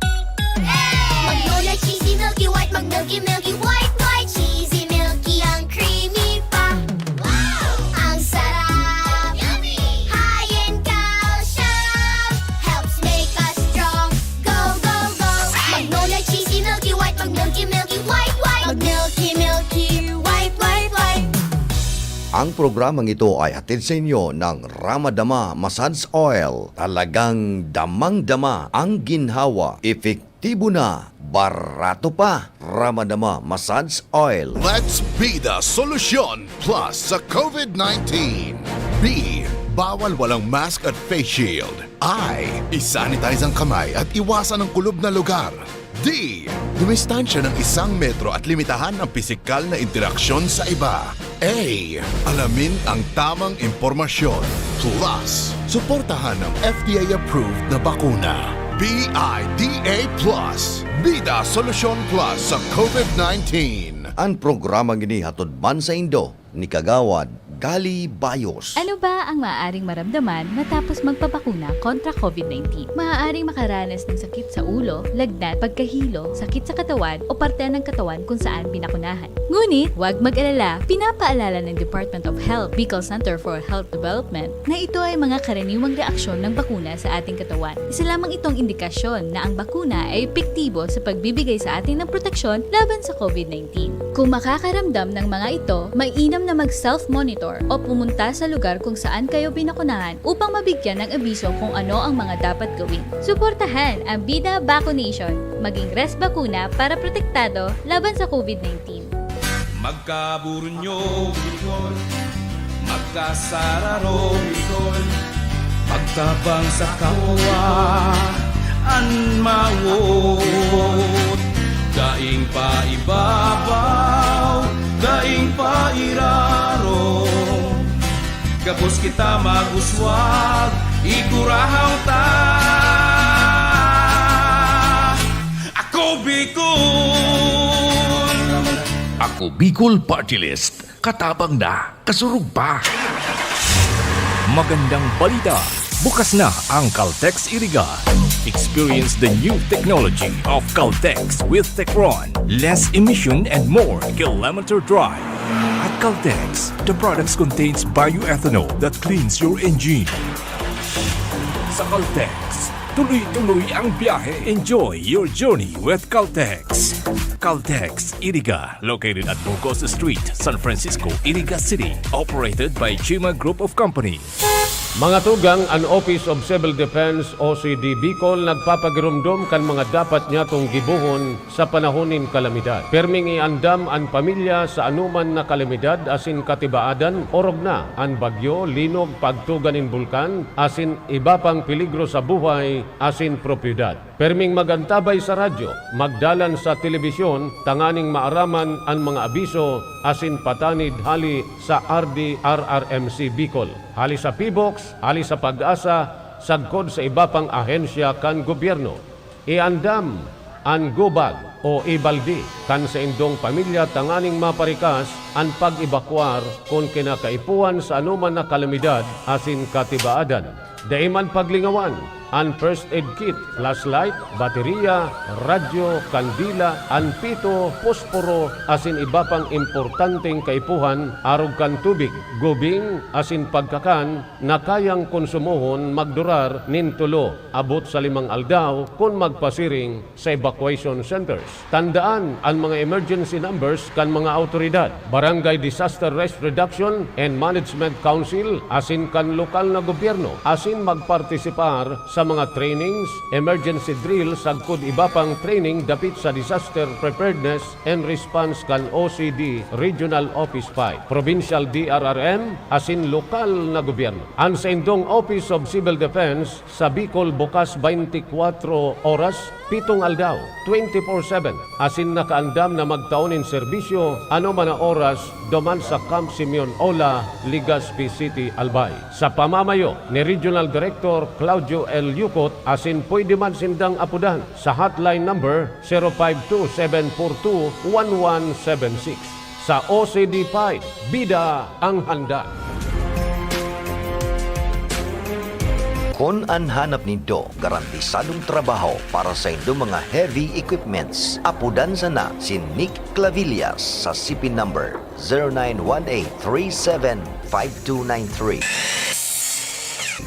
Magnolia Cheesy Milky White, mag-milky, milky, white, white, cheesy, milky, ang creamy pa. Wow! Ang sarap! Yummy! High in calcium! Helps make us strong. Go, go, go! Magnolia Cheesy Milky White, mag-milky, milky, white, white. Mag-milky, milky, white, white, white. Ang programang ito ay hatid sa inyo ng Ramadama Massage Oil. Talagang damang-dama ang ginhawa. Epektibo na, barato pa. Ramadama Massage Oil. Let's be the solution plus sa COVID nineteen. B, bawal walang mask at face shield. I, isanitize ang kamay at iwasan ang kulob na lugar. D, dumistansya ng isang metro at limitahan ang pisikal na interaksyon sa iba. A, alamin ang tamang impormasyon. Plus, suportahan ang F D A-approved na bakuna. B, B I D A plus, Bida Solusyon Plus sa COVID nineteen. An programang ini hatod man saindo ni Kagawad Gali Bayos. Ano ba ang maaaring maramdaman matapos magpabakuna kontra COVID nineteen? Maaaring makaranas ng sakit sa ulo, lagnat, pagkahilo, sakit sa katawan o parte ng katawan kung saan binakunahan. Ngunit, huwag mag-alala, pinapaalala ng Department of Health, Bicol Center for Health Development, na ito ay mga karaniwang reaksyon ng bakuna sa ating katawan. Isa lamang itong indikasyon na ang bakuna ay epektibo sa pagbibigay sa atin ng proteksyon laban sa COVID nineteen. Kung makakaramdam ng mga ito, mainam na mag-self-monitor o pumunta sa lugar kung saan kayo binakunahan upang mabigyan ng abiso kung ano ang mga dapat gawin. Suportahan ang Bida Vaccination. Maging res bakuna para protektado laban sa COVID nineteen. Magkaburunyo, Bicol. Magkasararo, Bicol. Magtabang sa kapwa, an mawot. Daing pa ibabaw, daing pa irarom. Gabos kita mag-uswag, igurahaw ta. Ako Bicol! Ako Bicol Party List. Katabang na, kasurog pa. Magandang balita! Bukas na ang Caltex Iriga. Experience the new technology of Caltex with Techron. Less emission and more kilometer drive. At Caltex, the products contains bioethanol that cleans your engine. Sa Caltex, tuloy-tuloy ang biyahe. Enjoy your journey with Caltex. Caltex Iriga, located at Burgos Street, San Francisco, Iriga City. Operated by Chima Group of Company. Mga tugang, an Office of Civil Defense o C D Bicol nagpapagiromdom kan mga dapat nyatong gibohon sa panahon nin kalamidad. Pirming iandam an pamilya sa anoman na kalamidad asin katibaadan, orog na an bagyo, linog, pagtuga nin bulkan, asin iba pang peligro sa buhay asin propiedad. Pirming mag-antabay sa radyo, magdalan sa telebisyon tanganing maaraman an mga abiso asin patanid hali sa R D R R M C Bicol, hali sa PHIVOLCS, hali sa PAGASA, sagkod sa iba pang ahensya kan gobyerno. Iandam an go bag o e-balde kan saindong pamilya tanganing maparikas an pag-ebakwar kun kinakaipuhan sa anoman na kalamidad asin katibaadan. Dai man paglingawan an first aid kit, flashlight, baterya, radyo, kandila, an pito, posporo, asin iba pang importanteng kaipuhan arog kan tubig, gubing, asin pagkakan na kayang konsumohon magdurar nin tolo abot sa limang aldaw kun magpasiring sa evacuation centers. Tandaan an mga emergency numbers kan mga awtoridad, Barangay Disaster Risk Reduction and Management Council asin kan lokal na gobyerno, asin magpartisipar sa mga trainings, emergency drill sagkod iba pang training dapit sa Disaster Preparedness and Response kan O C D Regional Office five, Provincial D R R M asin lokal na gobyerno. An saindong Office of Civil Defense sa Bicol bukas twenty-four oras, pitong aldaw, twenty-four seven, asin nakaandam na magtao nin serbisyo anoman na oras duman sa Camp Simeon Ola, Legazpi City, Albay, sa pamamayo ni Regional Director Claudio L. Yucot, asin pwede man sindang apodan sa hotline number zero five two seven four two one one seven six. Sa O C D five, bida ang handa. Kun an hanap nindo, garantisadong trabaho para sa indong mga heavy equipments, apodan sana si Nick Clavillas sa C P number zero nine one eight three seven five two nine three.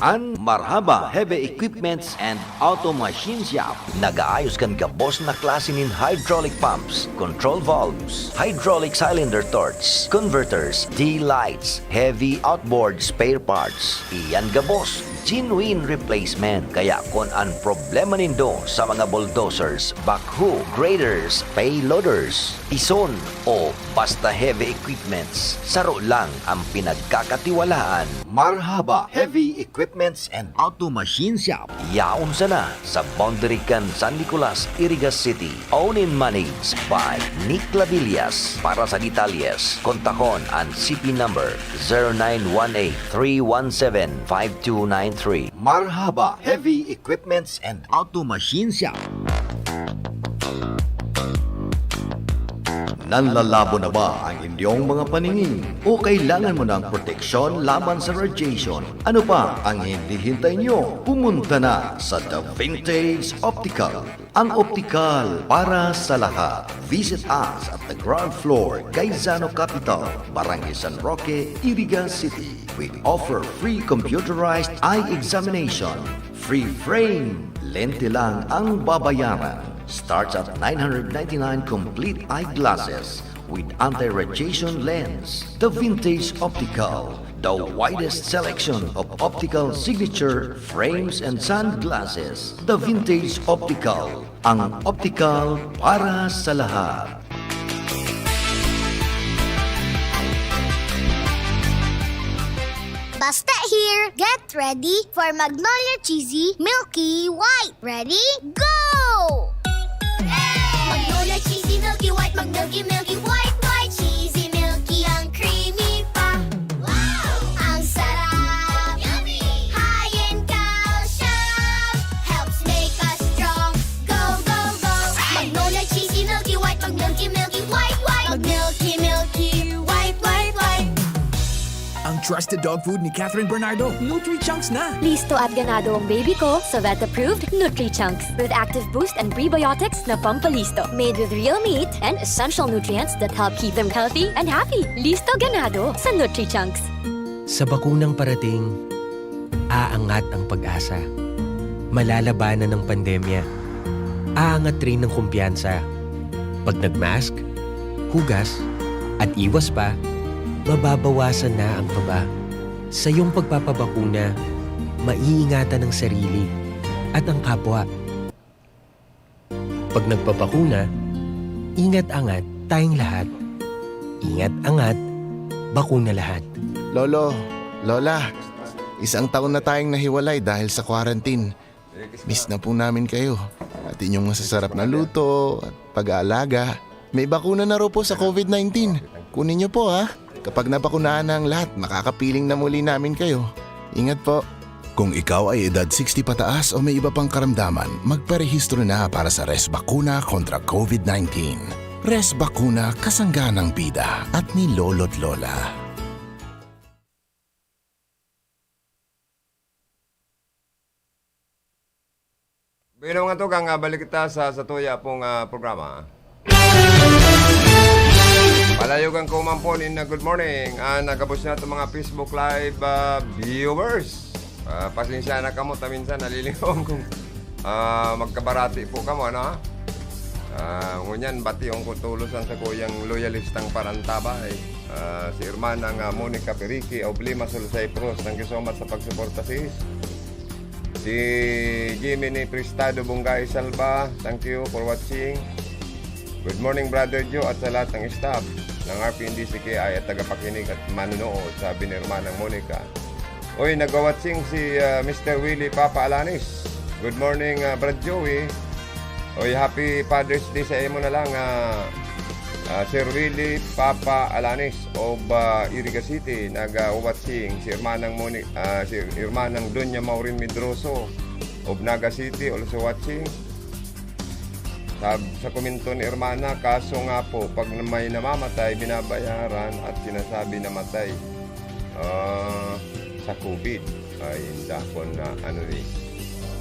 An Marhaba Heavy Equipments and Auto Machine Shop nag-aayos kan gabos na klase nin hydraulic pumps, control valves, hydraulic cylinder torch, converters, D-lights, heavy outboard spare parts. Iyan gabos, genuine replacement. Kaya kun an problema nindo sa mga bulldozers, backhoe, graders, payloaders, pison, o basta heavy equipments, saro lang ang pinagkakatiwalaan. Marhaba Heavy Equipments and Auto Machine Shop. Yaon sana sa boundary kan San Nicolas, Iriga City. Owned and managed by Nick Clavillas. Para sa detalyes, kontakon an C P number zero nine one eight three one seven five two nine three. Marhaba Heavy Equipments and Auto Machine Shop. Nanlalabo na ba ang inyong mga paningin? O kailangan mo ng proteksyon laban sa radiation? Ano pa ang hinihintay nyo? Pumunta na sa The Vintage Optical. Ang optical para sa lahat. Visit us at the ground floor, Gaisano Capital, Barangay San Roque, Iriga City. We offer free computerized eye examination. Free frame. Lente lang ang babayaran. Starts at nine hundred ninety-nine complete eyeglasses with anti-radiation lens. The Vintage Optical, the widest selection of optical signature frames and sunglasses. The Vintage Optical, ang optical para sa lahat. Basta here, get ready for Magnolia Cheesy Milky White. Ready? Go! Magnolia Cheesy Milky White, Mag-Milky, Milky White, White, Cheesy Milky, ang creamy pa. Wow! Ang sarap! Yummy! High in calcium, helps make us strong. Go, go, go! Magnolia Cheesy Milky White, Mag-Milky, Milky White, White, Mag-Milky, Milky White, White, White. Ang trusted dog food ni Catherine Bernardo, Nutri-Chunks na! Listo at ganado ang baby ko sa vet-approved Nutri-Chunks with active boost and prebiotics na pampalisto. Made with real meat and essential nutrients that help keep them healthy and happy. Listo, ganado sa Nutri-Chunks. Sa bakunang parating, aangat ang pag-asa. Malalabanan ang pandemya. Aangat rin ang kumpiyansa. Pag nag-mask, hugas, at iwas pa, mababawasan na ang kaba. Sa iyong pagpapabakuna, maiingatan ang sarili at ang kapwa. Pag nagpabakuna, ingat-angat tayong lahat. Ingat-angat, bakuna lahat. Lolo, Lola, isang taon na tayong nahiwalay dahil sa quarantine. Miss na po namin kayo. At inyong masasarap na luto at pag-aalaga. May bakuna na raw po sa covid nineteen. Kunin niyo po, ha. Kapag nabakunahan na ang lahat, makakapiling na muli namin kayo. Ingat po. Kung ikaw ay edad sixty pataas o may iba pang karamdaman, magparehistro na para sa Resbakuna kontra covid nineteen. Resbakuna, kasangga ng bida at ni lolo't lola. Bueno, mga tugang, ah, balik kita sa, sa tuya pong, ah, programa. Palayogan ko man po nin, ah, good morning. Ah, nagabos na itong mga Facebook Live, ah, viewers. Ah, pasensya na kamo, ta minsan nalilingawan kong, ah, magkabarati po kamo, ano? Ah, ngunyan, bation ko tolos ang sakuyang loyalistang parantabay. Ah, si Hermanang, ah, Monica Perique of Lima Sol, Cyprus. Thank you so much sa pagsuporta, sis. Si Jimmy ni Prestado Bungay Salva, thank you for watching. Good morning, Brother Joe, at sa lahat ng staff ng R P N D C K I at tagapakinig at manonood, sabi ni Hermanang Monica. Oy, nagwawatsing si, ah, Mister Willie Papa Alanis. Good morning, ah, Brad Joey. Oy, happy Father's Day sa imo na lang, ah, ah, Sir Willie Papa Alanis of, ah, Iriga City. Nagwawatsing si Hermanang Moni-, ah, si Hermanang Doña Maureen Medroso of Naga City, also watching. Sab-, sa komento ni Hermana, kaso nga po, pag may namamatay, binabayaran at sinasabi na matay, ah, sa covid. Ay, indakon na ano ni.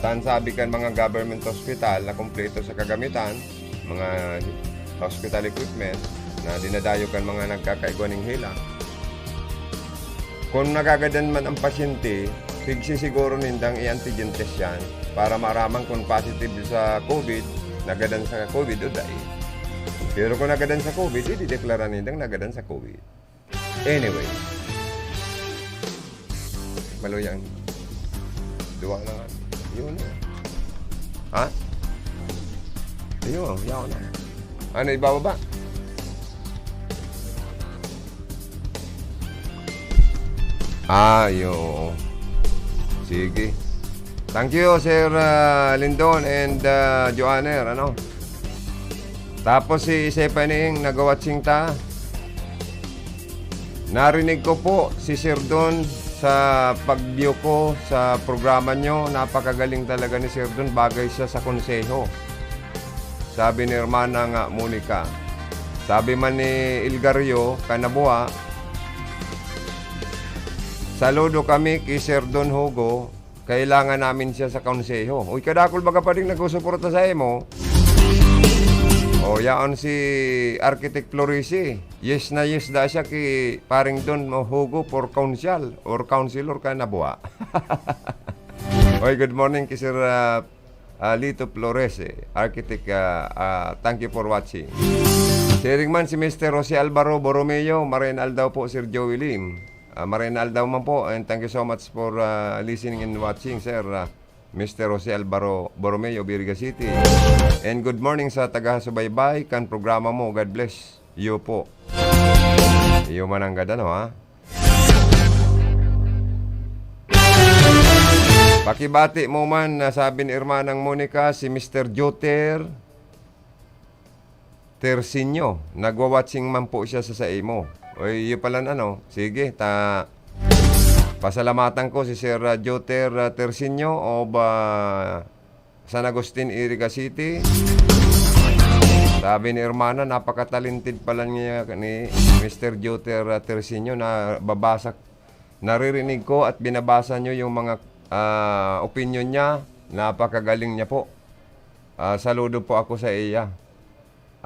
Tan sabi kan mga government hospital na kompleto sa kagamitan, mga hospital equipment na dinadayo kan mga nagkakaigwa nin hela. Kun nagagadan man ang pasyente, pigsisiguro nindang i-antigen test yan para maaraman kun positive sa covid, nagadan sa covid o dai. Pero kun nagadan sa covid, idideklara nindang nagadan sa covid. Anyway. Maluyang. Duwa na nga. Yun na. Ha? Ayun, yaw na. Ano, ibababa? Ah, yo. Sige. Thank you, Sir, ah, Lindon and, ah, Joanner, ano? Tapos si Stephanie, nagwawatsing ta. Narinig ko po si Sir Don Sa pag-view ko sa programa nyo, napakagaling talaga ni Sir Don, bagay siya sa konseho. Sabi ni Hermana nga Monica. Sabi man ni Ilgario Kanabua, "Saludo kami ki Sir Don Hugo, kailangan namin siya sa konseho." Uy, kadakul baga pa ding nagsusuporta sa imo. O, yaon si Architect Florisi. Yes na yes da siya ki Paring Don Hugo for council or councilor Kanabua. Oy, good morning ki Sir, ah, ah, Lito Flores, eh, Architect, ah, ah, thank you for watching. Siring man si Mister Jose Alvaro Borromeo, maray na aldaw po, Sir Joey Lim. Ah, maray na aldaw man po, and thank you so much for, ah, listening and watching, Sir, ah, Mister Jose Alvaro Borromeo, Virga City. And good morning sa taga-subaybay kan programa mo. God bless you po. Iyo man ang gad, ano, ha? Pakibati mo man, na sabi ni Hermanang Monica, si Mister Joter Tersinyo, nagwa-watching man po siya sa saimo. Oy, iyo palan ano. Sige, ta-, pasalamatan ko si Sir, ah, Joter, ah, Tersinyo of, ah, San Agustin, Iriga City. Sabi ni Hermana, napaka-talented pala niya ni Mister Joter, ah, Tersinyo, na babasa, naririnig ko at binabasa niyo yung mga, ah, opinyon niya. Napakagaling niya po. Ah, saludo po ako sa iya.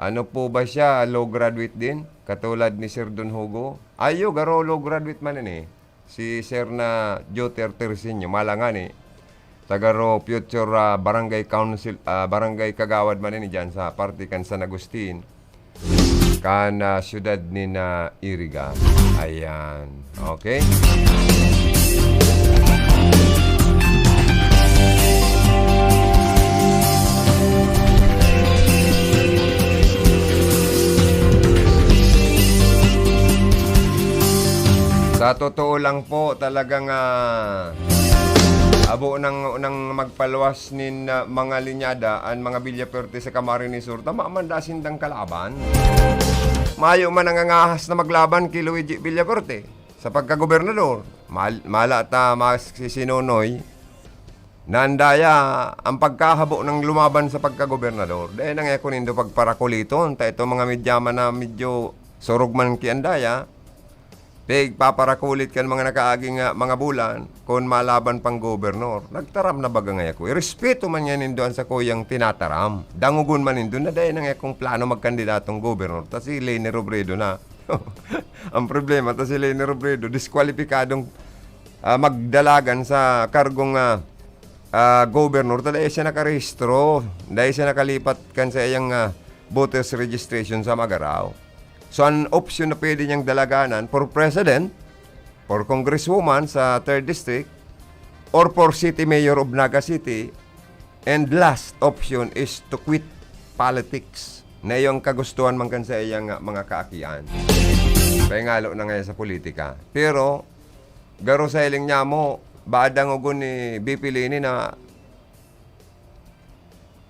Ano po ba siya, law graduate din? Katulad ni Sir Don Hugo? Ayo, garo law graduate man ini. Si Sir na Joter Tersinyo, malangani. Sa garo future, ah, barangay council, ah, barangay kagawad man ini dyan sa parte kan San Agustin. Kan, ah, siyudad ni na Iriga. Ayan. Okay? Sa totoo lang po, talagang, ah, abo nang, nang magpaluwas nin, ah, mga linyada an mga Villafuerte sa Camarines Sur, tama man da sindang kalaban. Mayo man nangangahas na maglaban ki Luigi Villafuerte sa pagkagobernador. Mal-, mala ta mas si Sinonoy, na andaya ang pagkahabo ng lumaban sa pagkagobernador. Dai na nga ako nindo pagparakuliton, ta itong mga medyaman na medyo surog man ki andaya, pigpaparakulit kan mga nakaaging, ah, mga bulan, kun malaban pang gobernor. Nagtaram na baga ngaya ako. Irespeto man niya nindo an sakuyang tinataram. Dangogon man nindo na dai na ngaya akong plano magkandidatong gobernor. Ta si Leni Robredo na. Ang problema, ta si Leni Robredo, diskwalipikadong, ah, magdalagan sa kargong, ah, ah, gobernor. Ta dai siya nakarehistro. Dai siya nakalipat kan sa iyang, ah, voters registration sa Magarao. So, an option na pwede niyang dalaganan for president, for congresswoman sa third district, or for city mayor of Naga City, and last option is to quit politics. Na iyong kagustuhan man kan sa iyang, ah, mga kaakian. Pahingalo na ngayon sa politika. Pero, garo sa hiling niya mo, baad ang ugon ni V P Leni na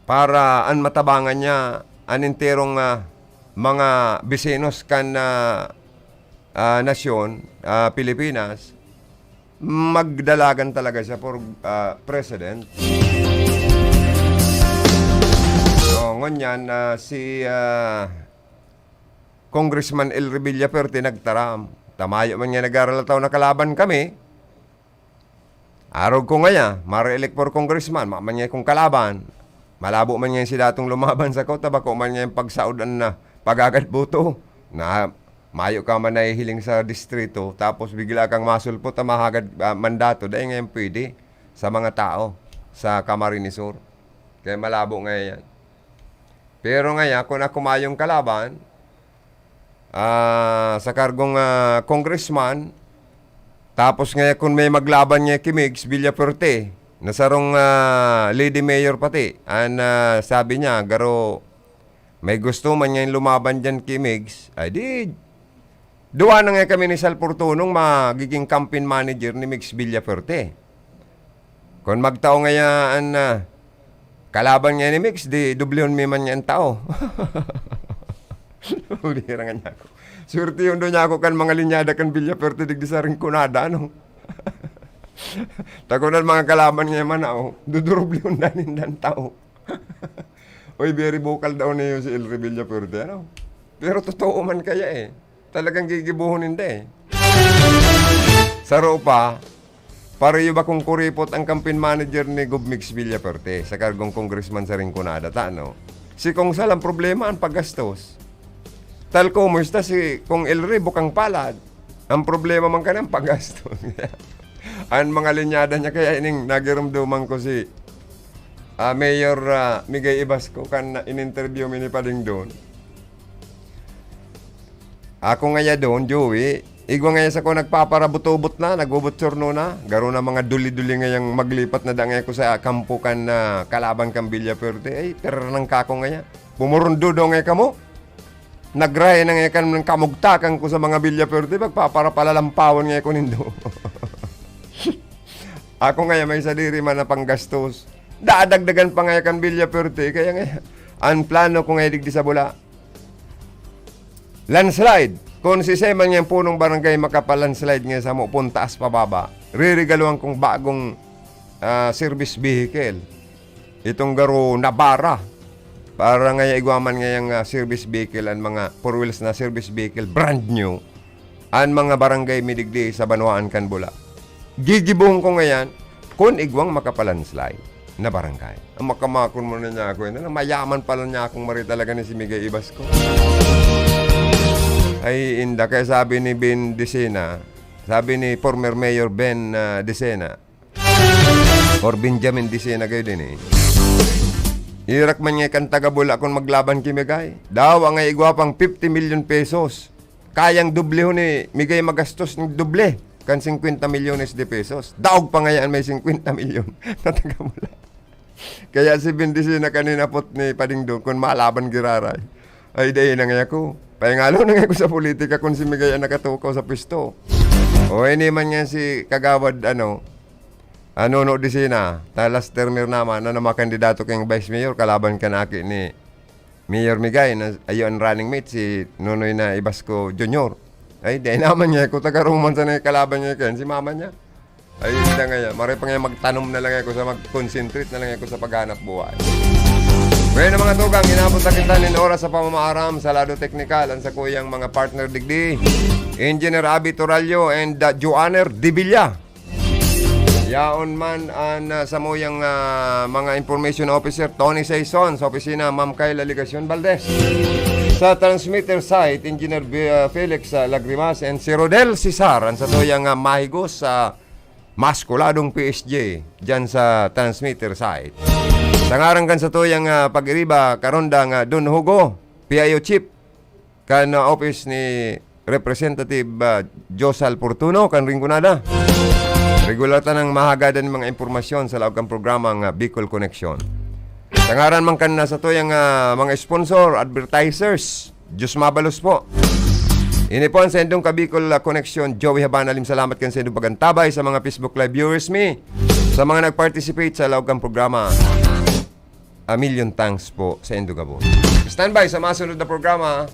para an matabangan niya an enterong, ah, mga bisinos kan, ah, ah, nasyon, ah, Pilipinas, magdalagan talaga siya for, ah, president. So, ngunyan, ah, si, ah, Congressman El Revilla Perte nagtaram, "Tamayo man nga nagaralataw na kalaban kami, arog ko ngaya, ma-re-elect for congressman, mayo man nga akong kalaban. Malabo man nga si datong lumaban sa kota, bako man nga yung pagsaod an na pagagad boto. Na mayo ka man nahihiling sa distrito, tapos bigla kang masulpot na mahagad, ah, mandato, dahil ngayon pwede sa mga tao sa Camarines Sur. Kaya malabo nga yan." Pero ngaya, kung ako mayong kalaban, ah, sa kargong, ah, congressman, tapos ngaya kung may maglaban niya ki Migs Villafuerte, na sarong, ah, lady mayor pati, an, ah, sabi niya, garo, may gusto man niya lumaban dyan ki Migs, ay di, duwa na nga kami ni Sal Fortunong magiging campaign manager ni Migs Villafuerte. Kun magtao ngaya an, ah, kalaban ngaya ni Migs, di dublihon mi man niya an tao. Bihira nga niya ako. Swerte yun doon niya ako kan mga linyada kan Villafuerte digdi sa Rinconada, ano? Takunan mga kalaban niya man, oh. Dudurublihon na nindan tao. Uy, very vocal daw niyo si El Revilla Fuerte, ano? Pero totoo man kaya eh. Talagang gigibuhon ninda eh. Saro pa, pareho ba kung kuripot ang campaign manager ni Gov Mix Villafuerte sa kargong congressman sa Rinconada, ta, no? Si Kong Sal ang problema, ang paggastos. Tal kumusta si Kong Elry, bukang palad. Ang problema man ka ng paggastos. Ang mga linyada niya, kaya ining nagirumduman ko si, ah, Mayor, ah, Migay Ibasco, kan na-, in-interview mi ni Padingdon. Ako ngaya doon, Joey, igwa ngaya sako nagpaparabot-ubot na, nagbobochorno na. Garo na mga duli-duli ngayang maglipat na da ngaya ko sa kampo kan, ah, kalaban kan Villafuerte. Ay, terror ng kako ngaya. Pumurundo daw ngaya kamo. Nagrahe na ngaya kan kamugtakan ko sa mga Villafuerte, magpaparapalalampawon ngaya ko nindo. Ako ngaya may sadiri man na panggastos. Dadagdagan pa ngaya kan Villafuerte, kaya ngaya, ang plano ko ngaya digdi sa Bula, landslide. Kung si Seman ngayang punong barangay makapalandslide ngayon sa Mupon, taas pababa, ririgaluhan kong bagong, ah, service vehicle. Itong garo Navara. Para ngaya igwa man ngayang, ah, service vehicle, ang mga four wheels na service vehicle, brand new. Ang mga barangay midigdi sa banwaan kan Bula. Gigibuhon ko ngayan, kun igwang makapalandslide na barangay. Ang makamakon mo na niya ako, yun, ano, mayaman pala niya akong mari talaga ni si Migay Ibasco. Ay, inda, kaya sabi ni Ben Decena, sabi ni former Mayor Ben, ah, Decena, or Benjamin Decena kayo din eh. Irak man nga kan taga Bula kun maglaban ki Migay. Daw ang igwa pang fifty million pesos. Kayang dublehon ni Migay magastos ng doble kan cincuenta milyones de pesos. Daog pa ngayaan may cincuenta milyon na taga Bula. Kaya si Bendisina kanina pot ni Padingdong kun malaban giraray. Ay, dai na ngaya ko. Pahingalo na ngaya ko sa politika kun si Migay ang nakatukaw sa pwesto. O, ini man nga si Kagawad, ano, ano, no, Disina, ta last termer naman, na namakandidato kayong vice mayor, kalaban kan aki ni Mayor Migay, na ayo ang running mate, si Nonoy na Ibasco Junior. Ay, dai naman niya, kung taga Roman sa kalaban niya, kan si mama niya. Ay, hindi ngaya. Maray pa ngaya magtanom na lang ako sa mag-concentrate na lang ako sa paghanap buhay. Bueno, mga tugang, inabot na kita nin oras sa pamamaaram sa lado teknikal. Ang sakuyang mga partner digdi, Engineer Abi Torallo and, uh, Joanner Divilla. Yaon man ang, uh, samuyang, uh, mga information officer, Tony Saison, sa opisina, Ma'am Kayla Legacion Valdez. Sa transmitter site, Engineer Be-, uh, Felix, uh, Lagrimas and si Rodel Cesar, ang satuyang, uh, mahigos sa maskuladong P S J diyan sa transmitter site. Sa ngaran kan satuyang, ah, pag-iriba, karondang, ah, Don Hugo, P I O Chief, kan, ah, office ni Representative, ah, Josal Fortuno, kan Rinconada. Regular tanang mahagadan mga impormasyon sa laog kan programang, ah, Bicol Connection. Sa ngaran man kan, ah, satuyang, ah, mga sponsor, advertisers, Diyos mabalos po. Ini po ang saindong Kabicol, ah, Connection, Joey Habana. Lim, salamat kan saindong pagantabay sa mga Facebook Live viewers mi, sa mga nag-participate sa laog kan programa. A million thanks po sa indo gabos. Standby sa masunod na programa.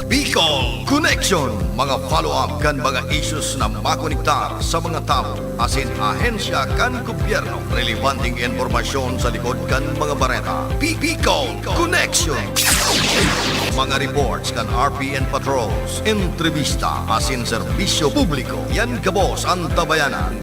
Bicol Connection, mga follow-up kan mga issues na makonektar sa mga tawo asin ahensya kan gobyerno. Relebanteng impormasyon sa likod kan mga bareta. Bi-, Bicol Connection. Mga reports kan R P N patrols, entrevista asin serbisyo publiko. Yan gabos ang tabayanan